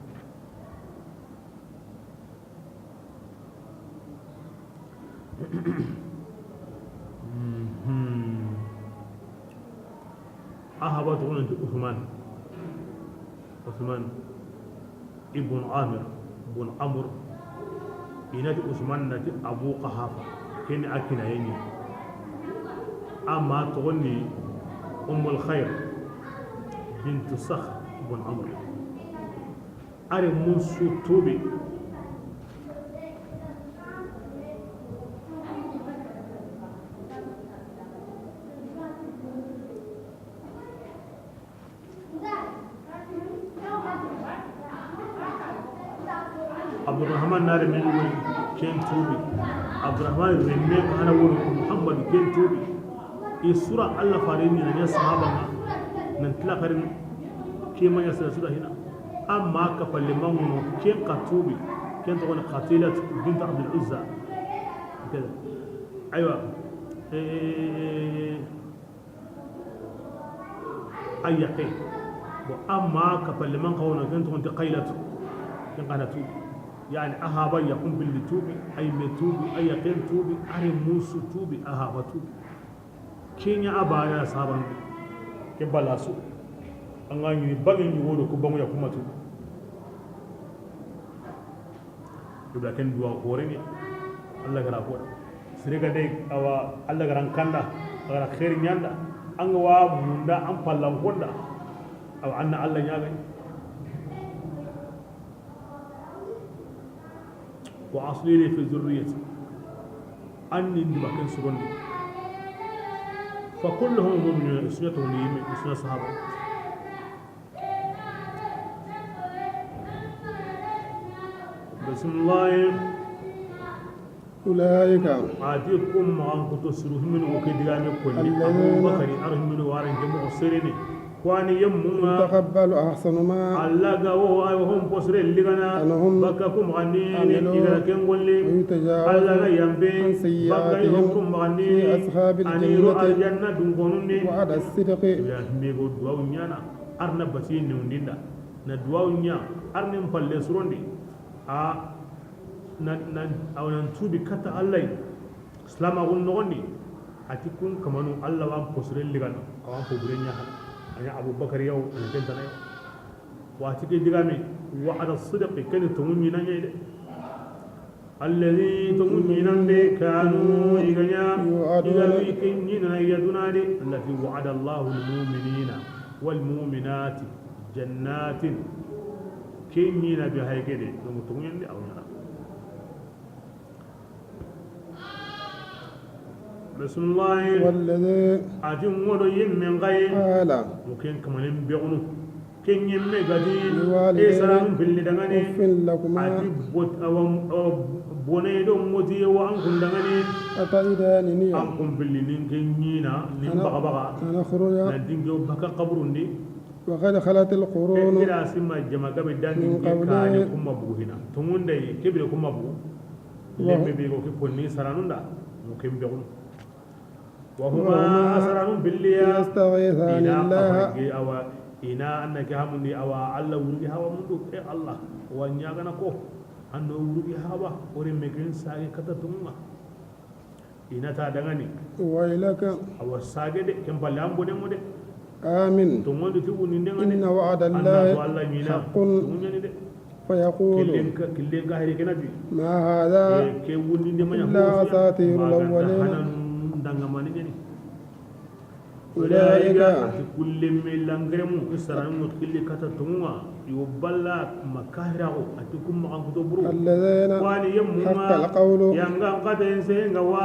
أهبط عثمان عثمان ابن عامر بن عمرو إنك عثمان نتي أبو قحافة كن أكنا يني أما تغني أم الخير بنت صخر بن عمرو أري منسو توبي عبد الرحمن نار من كين توبي عبد الرحمن رمي أنا ور محمد كين توبي السورة الله فاريني أنا صحابة نتلا فارين كيما يسأل سورة هنا أما كفل من كين قتوبي كين تقول قتيلة بنت عبد العزى كذا أيوة أي قي وأما كفل من قونا كين تقول قيلة كين قالت يعني أهابا يقوم بالتوبي أي متوبي أي يقين توبي أي موسو توبي أهابا توبي كينيا أبا يا صحابة كبالاسو أنغاني بعدين يقولوا كبامو يقوم توبي يبقى كن دوا خورني الله كرا خور سرقة ديك أو الله كران كندا كرا خير نياندا أنغوا موندا أم بالله خوندا أو أن الله يعلم وأصلي لي في ذريتي أني بكن سرني فكلهم مؤمنون سنتهم لي سنة صحابة بسم الله أولئك عاديكم معهم كتسرهم من وكيدغامي كل أبو بكر أرهم من وارن جمع سرني kwani yemmunga تقبل أحسن ما الله غو أي هم بصر اللي غنا بكاكم غني إذا كان قولي الله ينبي عن سيئاتهم في أصحاب الجنة وعد الصدق يا ميغو دواو نيانا أرنا بسين نونديندا ندواو نيا أرنا مفلس روندي أ ن ن أو ننتوبي كتا الله إسلام أقول نغني أتكون كمانو الله وام بصر اللي غنا أو أم ببرنيا Anya Abubakar yaw an kentana yaw wati ke digame wa'ada sidqi kan tumun ñinanya de الذي تمنين كانوا إغنيا إغنيا التي وعد الله المؤمنين والمؤمنات جنات كينينا بهاي كده تمنين أو نرى بسم الله والذي أجم ودو يمن غير قال ممكن كمان يبيعونه كن يمي غدي إسرام في اللي دغني لكما bone do moti wa an kun dangane ataidani an kun billi nin kenyina nin baga baga ana khuruja nan dingo baka qabrun di wa qad khalat al qurun ila simma jama gabe dangin ke kaani kuma buhina tumun dai kebire kuma bu lembe be ko ke ponni saranunda mo kembe ko wa huma asranun billiya yastaghithani allah awa ina annaka hamundi awa alla wurgi hawa mundu e allah wa nyagana ko ando wurgi hawa ore megen sage kata tunga ina ta dangani waylaka awa sage de kem balle am bone mode amin to ngondi ti woni ndengani inna wa'da allahi haqqun de fayaqulu killen ka hari kenabi ma hadha ke woni de manya illa asatirul awwalin dangamani ngani أولئك كل من لانغرمو إسرائيل كل كتتموا يبلا مكاهره أتكم عن كتبرو الذين حق القول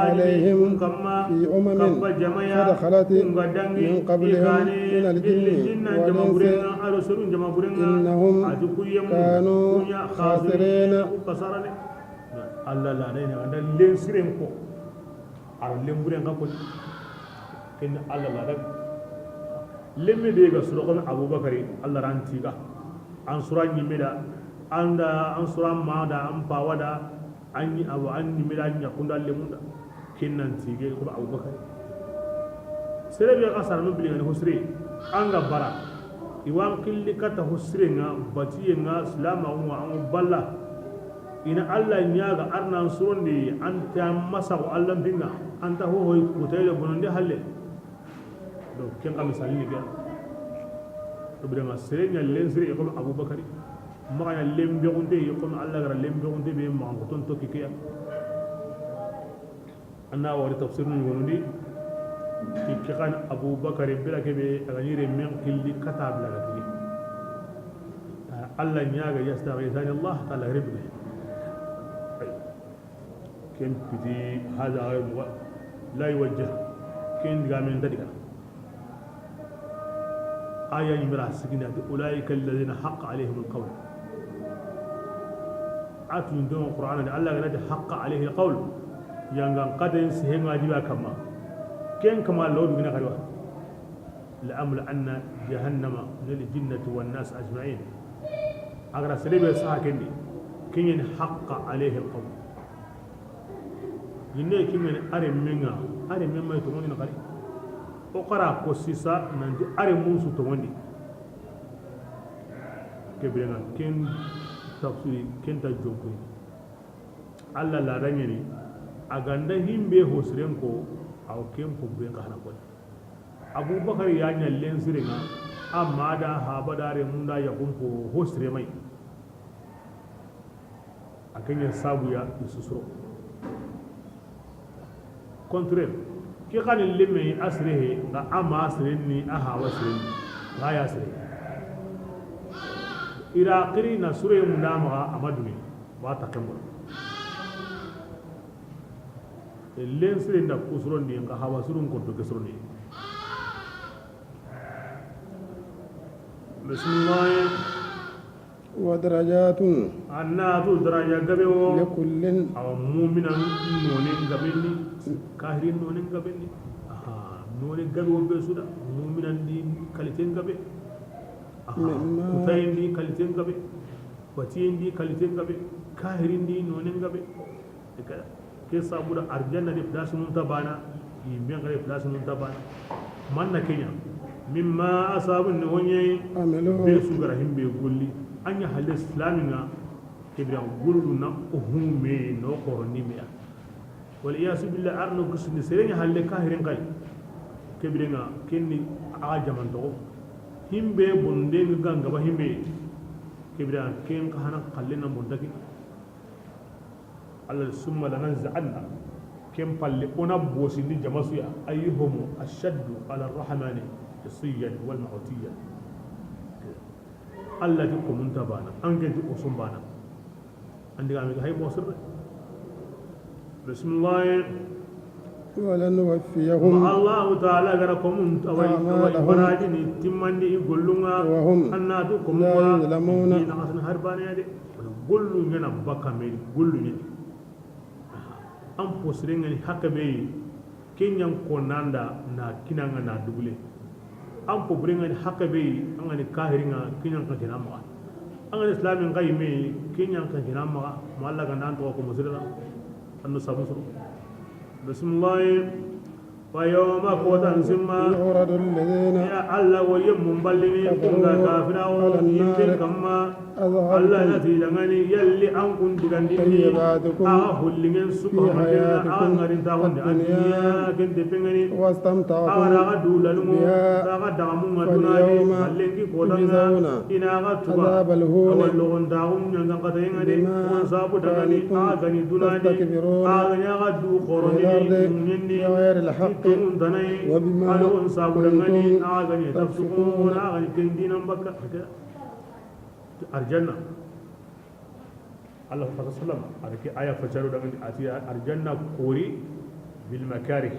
عليهم في أمم قد خلت من قبلهم من الجن والإنس إنهم كانوا خاسرين. الله لا نين عند لينسرين كو على لينبرين كو كن الله لا رك لمي بيغا سرقم ابو بكر الله رانتيغا ان سوران نيمدا اندا ان سوران مادا ان باودا ان ابو ان نيمدا نياكوندا لموندا كن نانتيغي كو ابو بكر سربي اثر نو بلي هسري انغا برا ايوان كل كتا هسرينا باتينا اسلام او ان بالا ina Allah nyaga arnan surondi anta masago Allah binga anta ho hoy kutayla bononde halle donc ken kam misali ni ga to bi ma serenya lensiri ko Abu Bakari ma ya lembe onde ko Allah gara lembe onde be ma ko ton tokki kiya anna wari tafsir ni wonundi ki kan Abu Bakari bila ke be agani men killi katab la gati Allah nyaga yastaghithani Allah ta'ala ribbi كم بدي هذا لا يوجه كن قامين تدقى آية يمرأ السكينة أولئك الذين حق عليهم القول عاتوا من دون القرآن الله قال حق عليه القول يانغان قد سهم واجبا كما كن كما لو دغنا خروا لأملأن جهنم من الجنة والناس أجمعين أقرأ سليب ساكن كن حق عليه القول yinne kimen are menga are memma to ngoni nakari o qara ko sisa nanti are musu to ngoni ke bilenga ken tafsiri ken ta jokko alla la rangeni aganda himbe hosren ko aw ken ko be kana ko Abubakar ya nya lensirenga amma da habadare munda ya kunko hosre mai akanya sabu ya isusro contraire ki kan lemme asrehe ga ama asreni aha wasreni ga ya asre ira qiri na sure mundama amaduni wa takembo lensre nda kusron ni ga hawa surun ko to kesroni bismillah wa darajatun annatu daraja gabe wo likullin aw mu'minan nonen gabenni kahirin nonen gabenni aha nonen gabe wo be suda mu'minan di kaliten gabe aha kutayin di kaliten gabe watiyin di kaliten gabe kahirin di nonen gabe ke sabuda arjanna di place mun tabana yimbe ngare place mun tabana manna kenya mimma asabun wonye be sugara himbe golli anya halle islaminga kibra gullu na uhume no koroni me wal iyasu billah arno kusni serenya halle kahirin kai kibringa kenni aga jaman to Himbe bonde ganga ba himbe kibra ken kahana qallina bondaki Allah summa lananza'anna kem palle ona bosindi jamasuya ayyuhum ashaddu ala arrahmani isiyan wal ma'utiyan Allah ti komunta bana anke ti usum bana andi ga mi hay bosir bismillah ولنوفيهم الله تعالى غركم وراجني تمندي غولونga وهم annatu ko لا يظلمون ni na harbane ya de gollu ngena bakka me gollu ni an posire ngani hakka be kenyan ko nanda na kinanga na dubule an pobre ngani hakka be an ngani kahiringa kinyan ka kina ma an ngani islamin ngai me kinyan ka kina ma ma Allah ga nan to ko musirira annu sabu bismillah wa yawma qatan simma يعرض الذين ya Allah wa yum ballini kunga kafira wa yinde kamma Allah أذهبتم nati dangani yalli an kun digandi طيباتكم a hullingen في subhanahu حياتكم an ngarin ta wonde الدنيا anniya kende pengani واستمتعتم awara ga dulalungo بها ta ga dagamu nga dunani فاليوم mallenki kodanga تجزون ina ga tuba عذاب الهون awal logon taxum ñangan katayenga de بما on sabu dangani كنتم a gani dunani تستكبرون a gani aga du في xorondini الأرض muñenni بغير الحق tongun tanayi وبما aɗa on sabu dangani كنتم a gani tafsukun تفسقون a gani ken dinan bakka arjanna Allah fa sallam arke aya facaru dangani ati arjanna kori bil makarih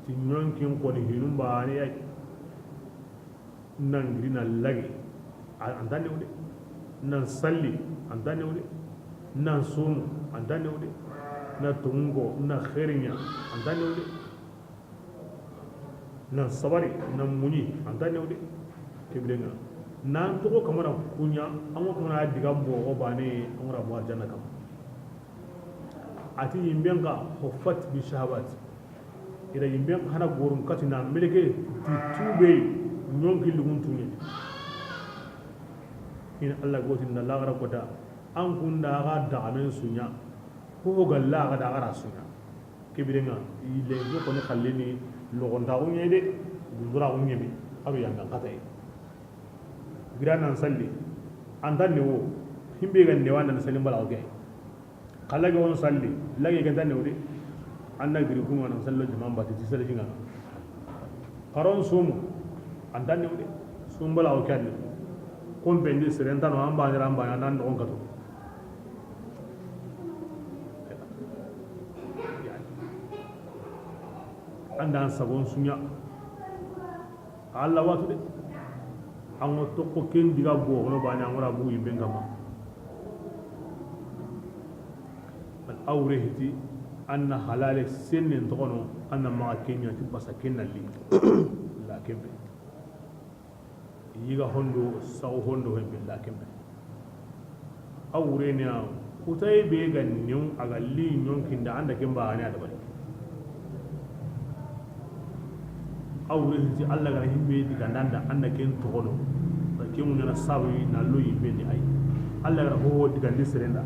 ti ñonkin koni hinum baane ay nan girina lagi anta newde nan salli anta newde nan sumu anta newde na tungo na kherinya anta newde nan sabari nan muñi anta newde kebrenga nan togo kamara kunya an ko kamara diga bogo bane an wara bo aljanna kam ati yimben ka huffat bi shahawat ira yimben hana gorun kati na meleke ti tube ñonki lugun tunye ina Allah goti na lagara kota an kunda ga dagamen sunya ko ga la ga dagara sunya kebirenga ile ko ne khallini logonta unye de gundura unye mi aru yanga kata e gira nan salli anta newo himbe ga newa nan salli bala oke kala ga on salli lage ga tan newde anna giri kuma nan sallo jama'a ba ti salli jinga karon sumu anta newde sum bala oke alle kon pendi serenta no amba ni ramba nan no kato anda sabon sunya alla watu de an go tokko ken diga bo no bani an wara bu yimbe ngama al awrehti anna halale sennen togono anna ma kenya ti basa kenna li la kembe yiga hondo saw hondo hembe la kembe awrenia kutay be ga niw aga li nyonkinda anda kemba ani adabari awrehti alla gara himbe diga ndanda anda ken togono ba kemu na sawi na lo yimbe ni ay alla gara ho diga ndi serenda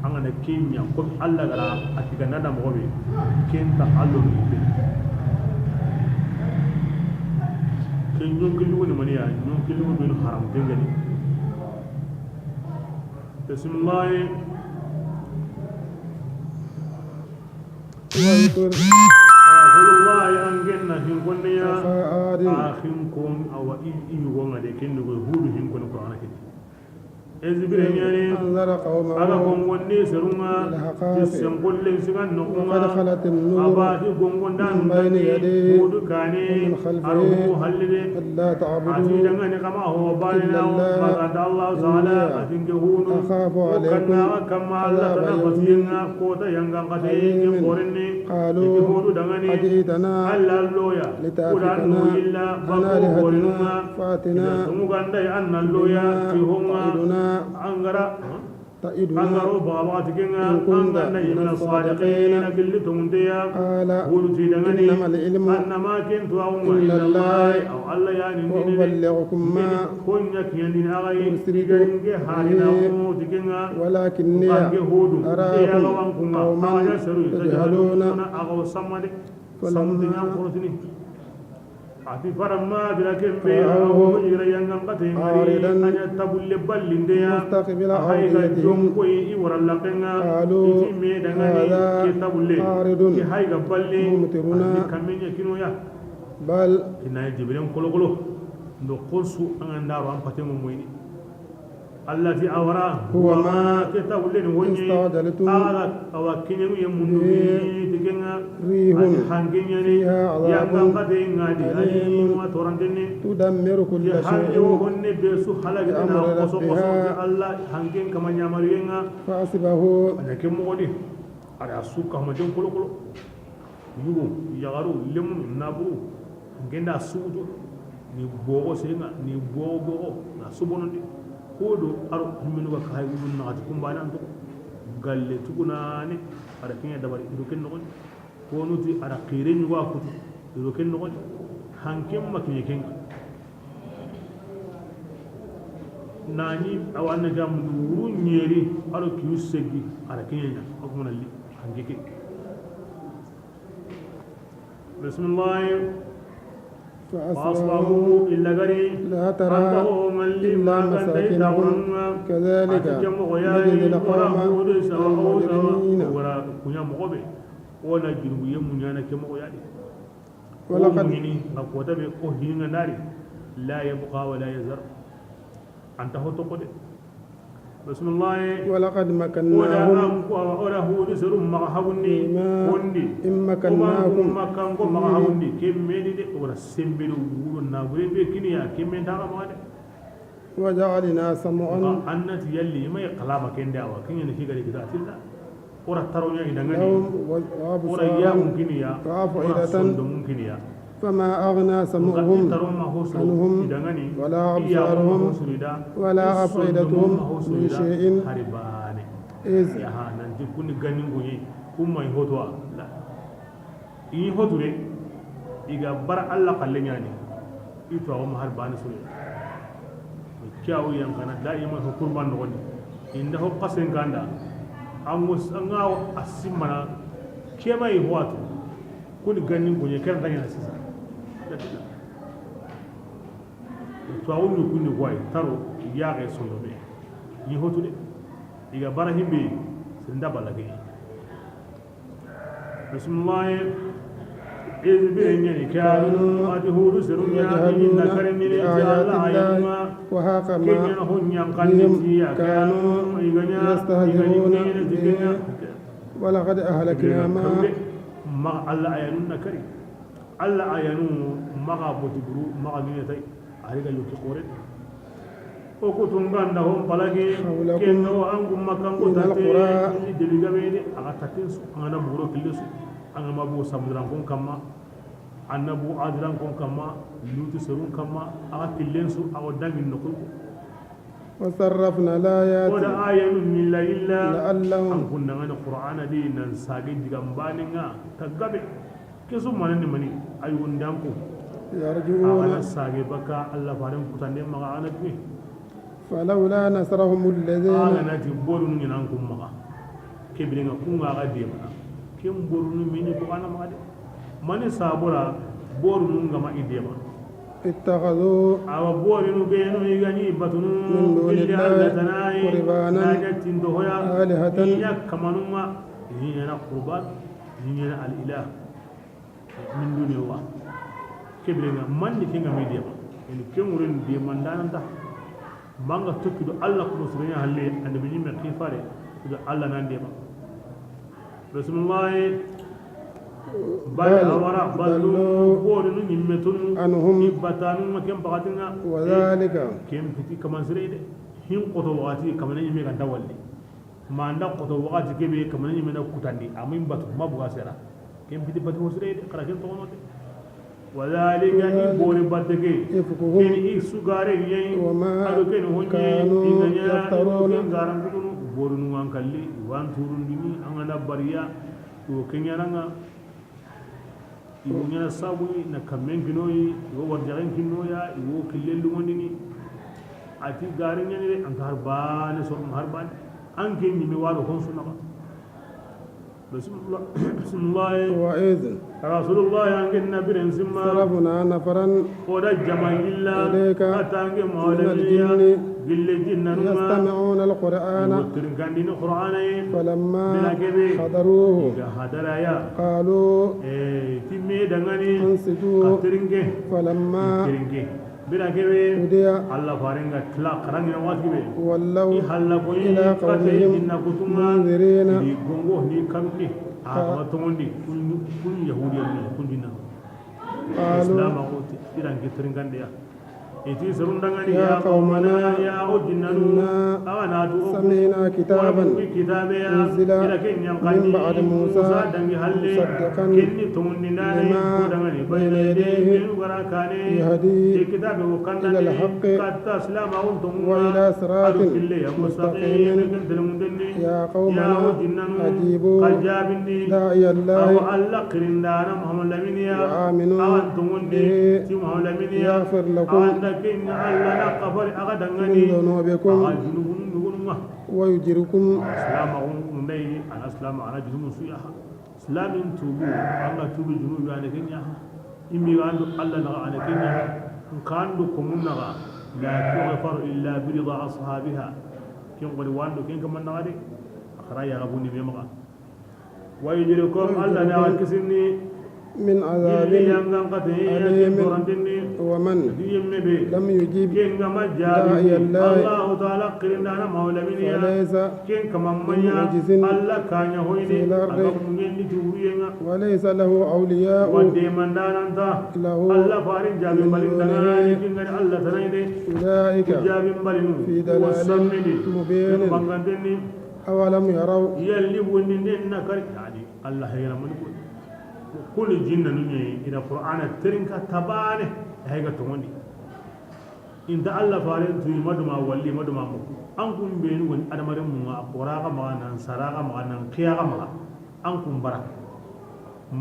anga na kenya ko alla gara atiga ndanda mo be ken ta allo yimbe ken nyonki lugo ni mania nyonki lugo be haram dengani bismillah واذكر Rasulullah angenna hinkonniya أخا عاد a hinkon awa i yugonga de ken dugo hudu hinkon qur'ana ke ezibire nyani أنذر aga قومه gongonni serunga بالأحقاف sengolle sigan وقد nokunga خلت النور aba ti gongonda من بين يديه hudu kane ومن خلفه aru hallide ألا ati تعبدوا dangane kama ho إلا balina الله maganda Allah ta'ala إني atinge hunu أخاف عليكم kanna kama Allah عذاب tana يوم qatiyenga kota yanga qatiyen عظيم qorinni iki قالوا hudu dangane أجئتنا alla loya لتأفكنا kudan illa عن bako آلهتنا qoringa فأتنا tumuganda anna loya بما tihonga تعدنا angara تعدنا angaro baba tikenga إن كنت anganda من min الصادقين as-sadiqin gilli tundeya قال hudu ti dangane إنما العلم annama kentu awunga إلا illa الله Allah aw alla ya ni ni وأبلغكم ما konya kiyandi agai أرسلت digange halina به ko tikenga ولكني kange hudu أراكم قوما aga seru تجهلون aga samade samde فلما nyam korotini Ati faramma dira kembe رأوه ira yangan kate ngari عارضا anya tabulle ballindeya مستقبل hayga أوديتهم jonkoy i wara lakenga قالوا iti me dangani هذا ke tabulle عارض ke hayga balli ممطرنا andi kamenya kinoya بل ina jibiren kolokolo ndo konsu an andaro an patengo moyni allati awara هو ما ke tabulle ni wonye استعجلتم aga awa kinyengu ye mundu به tikenga ريح ati hangenyani فيها yangan عذاب kate ngadi ani أليم ma torantenne تدمر كل ye hange شيء wo honne be su halagete na بأمر koso koso ربها ti alla hangen kama ñamaruyenga فأصبحوا aña ke mogodi ada su kamaden kolokolo yugo yagaru lemunu naburu hangenda suuto ni bogo senga ni bogo bogo na subonondi kodo aro himmenuga kahay wudun naxati kumbane an toxo galle tugunane ada kenya dabari ido ken noxoni konuti ada xire ñuga kutu ido ken noxoni hanken makiñe kenga nani awa anna jamundu wuru ñeeri aɗo kiyu seggi aɗa keñeña okumana li hanke ke bisimillahi فأصبحوا فأصبحوا إلا غري لا ترى أنتهم اللي إلا ما كان مساكنهم كذلك نجزي القوم المجرمين wara kunya mogobe wona junubu ye munyana ke mogo yadi ولقد munyini nga kota be o hininga ndari la yabqa wa la yazar anta hoto kode bismillah ولقد oda مكناهم an ko oda hudu serum maka hagunni فيما wondi إن omangu مكناكم makango maka فيه hagunni kemmeni de ora sembedo wuro nabure be kiniya kemmen taga ma de وجعلنا سمعا nga annati yalli may kalama kende awa kinya ne kigari kita tilla ora taronya idangani لهم ora ya وأبصارا mumkiniya ora وأفئدة sondo mumkiniya فما أغنى nga سمعهم taroma hosro عنهم idangani ولا iya ma أبصارهم hosurida ولا i sondo أفئدتهم ma من hosurida شيء haribane إذ ya ha nanti kunni ganingo ye kumma hotwa la i hoture iga bar alla kalle nyani ito awa ma harbane sure kyawu yankana da'ima ho kurban no goni inda ho qasen kanda ango anga asimana kema yi hoatu kuni ganin gonye kan tanya sisa to awu ni kuni kwai taro yaage sondo be yi hotu de iga barahimbe senda balage bismillah iz bi kanu adhuru serunya يجهلون inna karimini بآيات alla الله ayama وحاق ما kenya hunya بهم kanni ya كانوا kanu iganya يستهزئون iganya به diganya ولقد أهلكنا ما ma alla ayanu na kari alla ayanu maga botiburu maga ngene tay ariga yoki qore o ko tunganda hom palagi حولكم kenno angu makango من tate القرى ni deliga bede aga tatin su anga buro kille su anga mabu samudran kon kamma annabu adran kon kamma lutu serun kamma aga killen su aga dangin no ko وصرفنا الآيات oda ayanu min la illa an لعلهم kunna ngani qur'ana di nan sage digam baninga tagabe kesu manani mani ayun danko يرجعون agana sage baka alla faran kutande maga ana bi فلولا نصرهم الذين agana ti borunu nginan kum maga kebiringa kunga aga dema kem borunu mini ko ana maga de mani sabura borunu ngama idema اتخذوا awa borinu benu igani batunu من دون illa الله alla tanai قربانا naja tindohoya آلهة iya kamanunga yiñana qurban yiñana al ilah min duni allah kebirenga manni kenga mi dema en kenguren demandananta manga tokkido alla kono suganya halle annabi ñimme xifare do alla nan dema bismillah bal بل awara ballu ضلوا borinu ñimmetunu عنهم i batanunga ken baxatinga وذلك ken piti kamansire de hin qoto waxati kamane ñimme ganta walli manda qoto waxati kebe kamane ñimme na kutandi amin batu ma buga sera ken piti batu hosire de xara ken toxono de وذلك وذلك ibori batteke إفكهم ken i sugare ñayi وما aɗo ken honñe كانوا igaña iɗo يفترون ken garangudunu borinu an kalli wan turundini angana bariya iwo keñananga iwo ñana sabuyi na kammen kinoyi iwo warjaxen kinnoya iwo killellugondini ati gare ñani de anta har bane sorom har bane an ke ñime waɗo hon sunaxa بسم الله. وإذ رسول الله أنك النبي سما صرفنا نفرا ودا جمع إلا إليك أتانك من مولمية الجن قل الجن نما يستمعون القرآن وترنكندين قرآن فلما بلا كبي حضروه هدرايا قالوا تيمي دغني أنصتوا ترنكي فلما ترنكي بلا كبي قضي الله فارنغا تلا قران واتي بي ولوا halla ko إلى قومهم inna kutuma منذرين ni gongo ni kamni a kama tomondi kun yahudiya ni kun dinna قالوا islam ko iran ke tringande ya iti serundangani يا ya قومنا qaumana ya o jinnanu إنا awa na tu o سمعنا كتابا kitabe ya أنزل ira ke nyankandi من بعد موسى dangi halle مصدقا kenni tomondi nane لما ko dangani بين bayna يديه yedayhi wara kane يهدي e kitabe ko إلى kandani الحق katta islam awon tonga وإلى صراط adu kille ya mustaqim مستقيم kentelemundeni يا ya قومنا o jinnanu أجيبوا kajabindi داعي الله aw alla qirindana muhammad laminiya وآمنوا awan tongondi به ti muhammad laminiya يغفر لكم awan da kin alla na qafari aga من dangani ذنوبكم aga junubun nugunma ويجركم islam on ndai ana islam ana junubu su ya islamin tubu anga tubu junubu ana kenya immi andu alla na ana kenya kandu komunna ga la tughfar illa bi rida ashabiha kin qori wando kin kaman na de akhara ya gabuni me maka wa yujrikum alla na kisinni من عذاب gilli yangan qate أليم torantini ومن diyemme be لم يجب ken gama داعي jaabi الله Allah ta'ala qirindana mawlaminiya فليس ken kamamanya بمعجز alla kanya في hoyni الأرض aga mungendi tuwiyenga وليس له أولياء wadde mandananta له alla farin jaabi من balin دونه dangani kingani alla tanayde أولئك jaabi balinu في ضلال wasammini مبين banganteni أولم يروا yalli wonni na kari yani alla hayra man ko kul jinna nunye ila qur'ana terinka tabane hayga tomondi inda alla farin tu maduma walli maduma mu an kun be ni woni adamaren mu a quraga ma nan saraga ma nan qiyaga ma an kun bara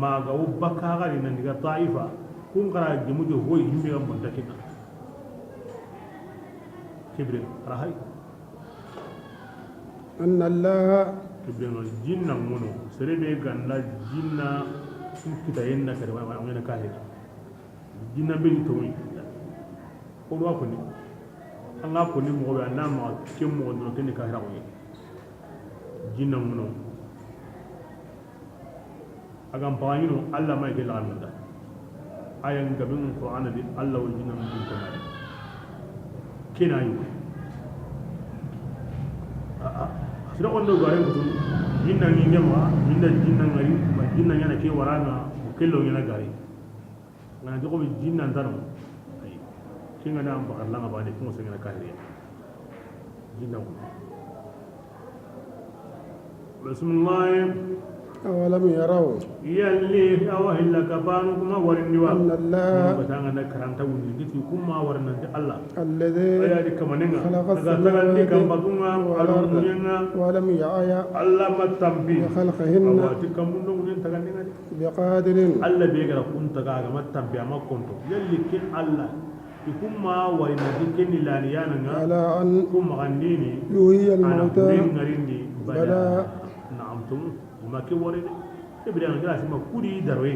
ma ga ubaka ga ni nan diga taifa kun kara gemujo hoy himbe gam bonta kinna kibre rahai أن الله kibre no jinna ngono serebe ganda jinna kita yenna kare wa ngena kahira jinna be ni tomi o do ko ni an ga ko ni mo be na ma ke mo do ke ni kahira ko jinna ngono agam pawanyino alla may ke la manda ayan gabin qur'ana di alla wal jinna mun ko mai kina yu a a sira on do garen ko jinna ngi ngema minda jinna ngari ma jinna ngana ke waranga ko kello ngana gari ngana jogo bi jinna ndano ay kinga na bakar langa ba de ko se ngana kahiriya jinna ko bismillah أولم يروا yalli awa hilla kabanu kuma warin niwa أن الله batanga na karanta wuni ngiti kuma warin nan Allah الذي aya di kamanenga خلق daga tagandi السماوات kambatunga والأرض alunyenga ولم يعي Allah matambi بخلقهن awati kamundo ngen tagandi ngadi بقادر Allah be gara kun taga ga matambi ama konto yalli ke Allah ikuma warin nan kenni lani yana nga على أن kuma gandini يحيي ana الموتى ngarindi bala بلى na'am tum ma ke wore de e bi danga sima kudi daroye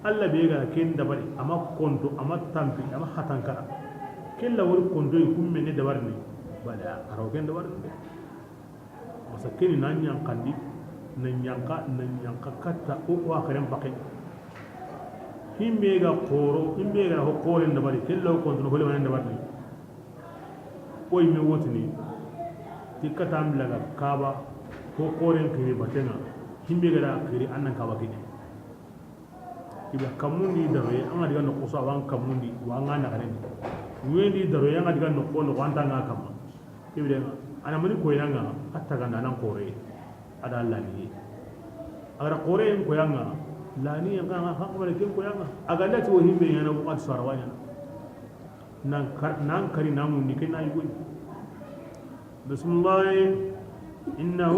alla be ga ken dabari ama konto ama tampi ama hatankara kella wori konto e kumme ne dabarni bala araw ken dabarni de masakeni na nyankandi na nyanka na nyanka katta o wa kharen bakke himbe ga koro himbe ga ho kore dabari kella konto no hole man dabarni o yime wotini tikkatam laga kaba ko koren kiri batenga himbe gara kiri annan kaba kini iba kamundi daroye an diga no koso awan kamundi wa nga na kare wendi daroye an diga no ko no wanta nga kama ibe ana mani ko yanga atta ga nan kore ada lani agara kore en ko yanga lani nga nga hakmale ken ko yanga aga lati wo himbe yana ko sarwanya nan kar nan kari nan ni ken ayi bismillah إنه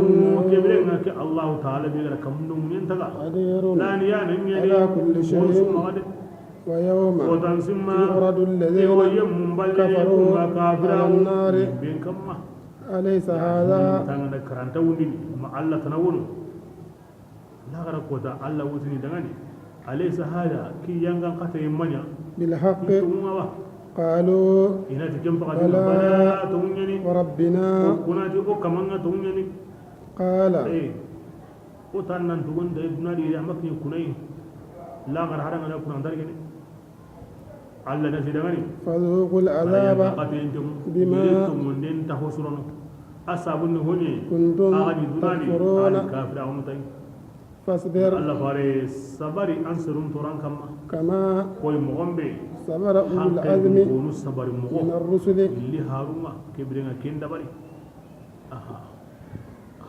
كبرنا الله تعالى بيغرا كم نون ينتغا قدير لا نيان على كل شيء ويوم يعرض الذين كفروا على النار أليس هذا Lagara kota alla wutini dangani alaysa hada ki yanga qata yimanya بالحق tunga قالوا ina ti kem pakati بلى bala tungunyani وربنا kunati o kamanga tungunyani قال eh o tan nan tugun de dunadi amakni kunai lagara haranga na kunan dargene alla nasi dangani فذوقوا العذاب بما بما تخسرون asabun honi كنتم agadi dunadi تكفرون agadi kafira on tay فاصبر alla fare sabari an serun toran kamma كما koy mogombe صبر أولو hanke العزم gonu sabari من mogo الرسل illi haruma kebirenga ken dabari aha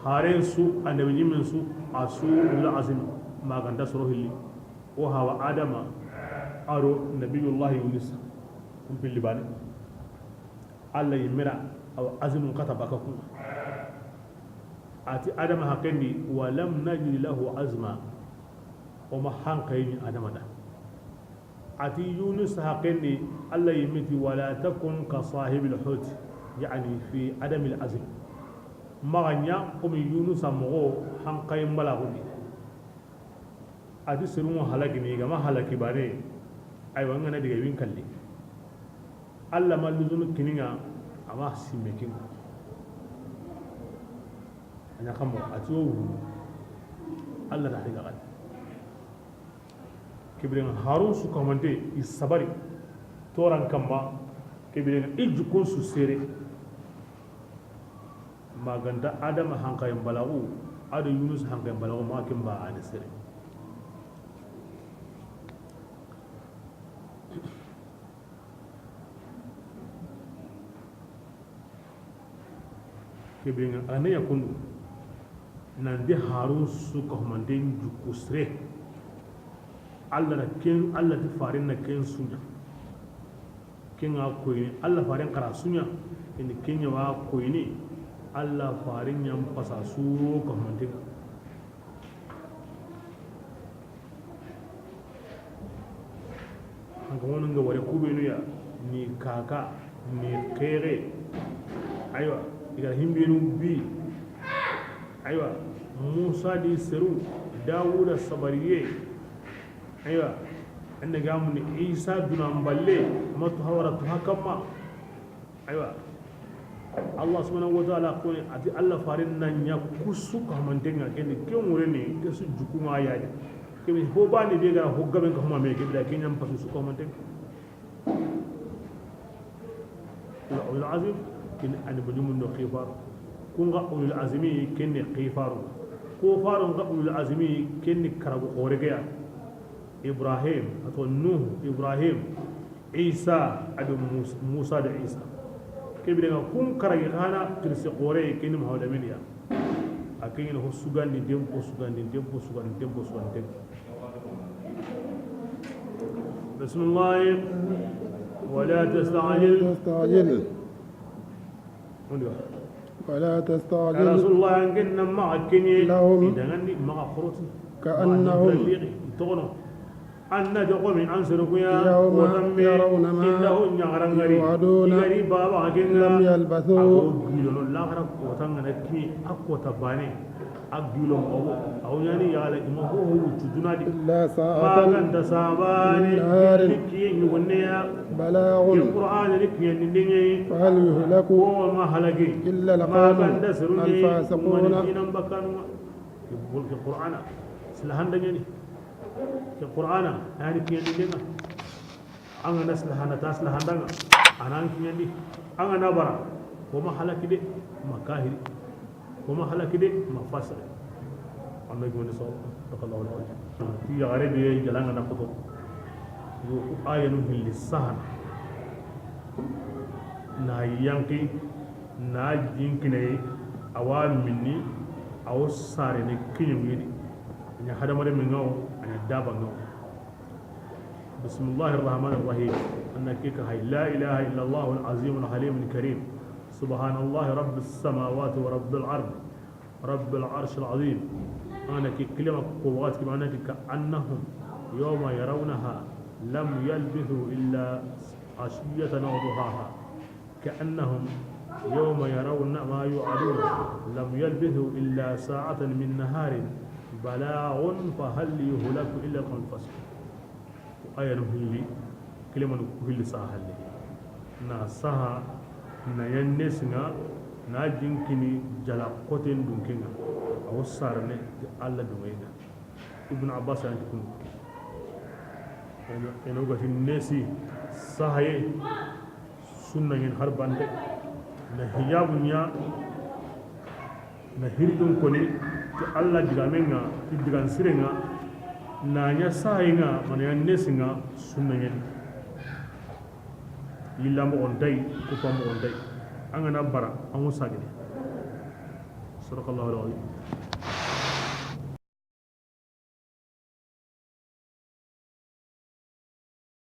haren su annabi nyimin su asu ul azim maganda soro hilli o hawa adama aro nabiyullah yunus kum pilli bane alla yimira aw azmun kata baka kuma ati adama hakendi wa lam najid lahu azma o ma hankayi adama da ati yunus hakendi alla yimiti wala takun ka sahibil hut yani fi adam al azm maganya komi yunus amogo hankayi mbala kundi ati serungo halaki ni gama halaki bane aywa ngana diga win kalli alla ma luzunu kininga ama simme kinga anya kamo ati o wuru alla ta diga gal kebirenga harun su kamante i sabari toran kamma kebirenga i jukun su sere maganta adama hankayen balagu ado yunus hankayen balagu ma kimba ani sere kebirenga ane yakundu nandi harun su kahumante juku sere alla na ken alla ti farin na ken sunya ken a koyini alla farin kara sunya ini ken ya wa koyini alla farin yan pasa su kahumante hanka wonon ga ware kubenu ya ni kaka ni kere aywa iga himbenu bi aywa musa di seru dawuda sabariye aywa anda gamu ni isa dunamballe matu hawara tu hakamma aywa allah subhanahu wa ta'ala ko ati allah farin nan ya kusu kamantenga kende kemure ni kesu jukunga yaade kebe ho bani be ga hoggaben ka homa me kebe da kenyam pasu su kamantenga ulul azim kin an bujumun do khifar kunga ulul azmi kenne khifaru ko faru nga ulul azmi kenne karabu khoregeya ibrahim ato nuh ibrahim isa adu musa da isa kebe ga kun karagi khana kirsi khore kenne mahawdaminiya akin ho sugandi dempo sugandi dempo sugandi dempo sugandi bismillah ولا تستعجل ولا تستعجل رسول الله أنكن معك لهم مع خروتي كأنهم أن تقوم أنصركم يوم يرون ما يوعدون لم يلبثوا إلا ساعة من نهار بلاغ فهل يهلك إلا القوم الفاسقون. القرآن يعني كيان أنا نسلها نتاسلها دعنا أنا كيان دي أنا نبرة وما حلك دي ما كاهري وما حلك دي ما فاسد أنا يقول نصاب تقلع الله في غريب جلنا نقطة آية نهل للسهل نا يانكي نا ينكني أوان مني أو سارني كيني أنا هذا مرة منه أنا دابا منه. بسم الله الرحمن الرحيم. أنك هاي لا إله إلا الله العظيم الحليم الكريم سبحان الله رب السماوات ورب الأرض رب العرش العظيم. أنا كلمة قوات كما كأنهم يوم يرونها لم يلبثوا إلا عشية أو ضحاها كأنهم يوم يرون ما يوعدون لم يلبثوا إلا ساعة من نهار Balaghun fa hal yuhlaku illa al-qawm al-fasiqun. Aya no hilli kilemanu ku hilli saha halle na saha na yanne singa na jinkini jala koten dunkenga awo sarne ti alla dungenga. Ibn Abbas anti kunu eno gati nesi sahaye sunna ngin har bante na hijabu nya na hirdun koni ti alla digamenga ti digan sirenga na nya sahayenga mana yanne singa sunna ngin yilla mo on tay ko pa mo on tay an gana bara an wo sagine. Sadaqallahu alazim.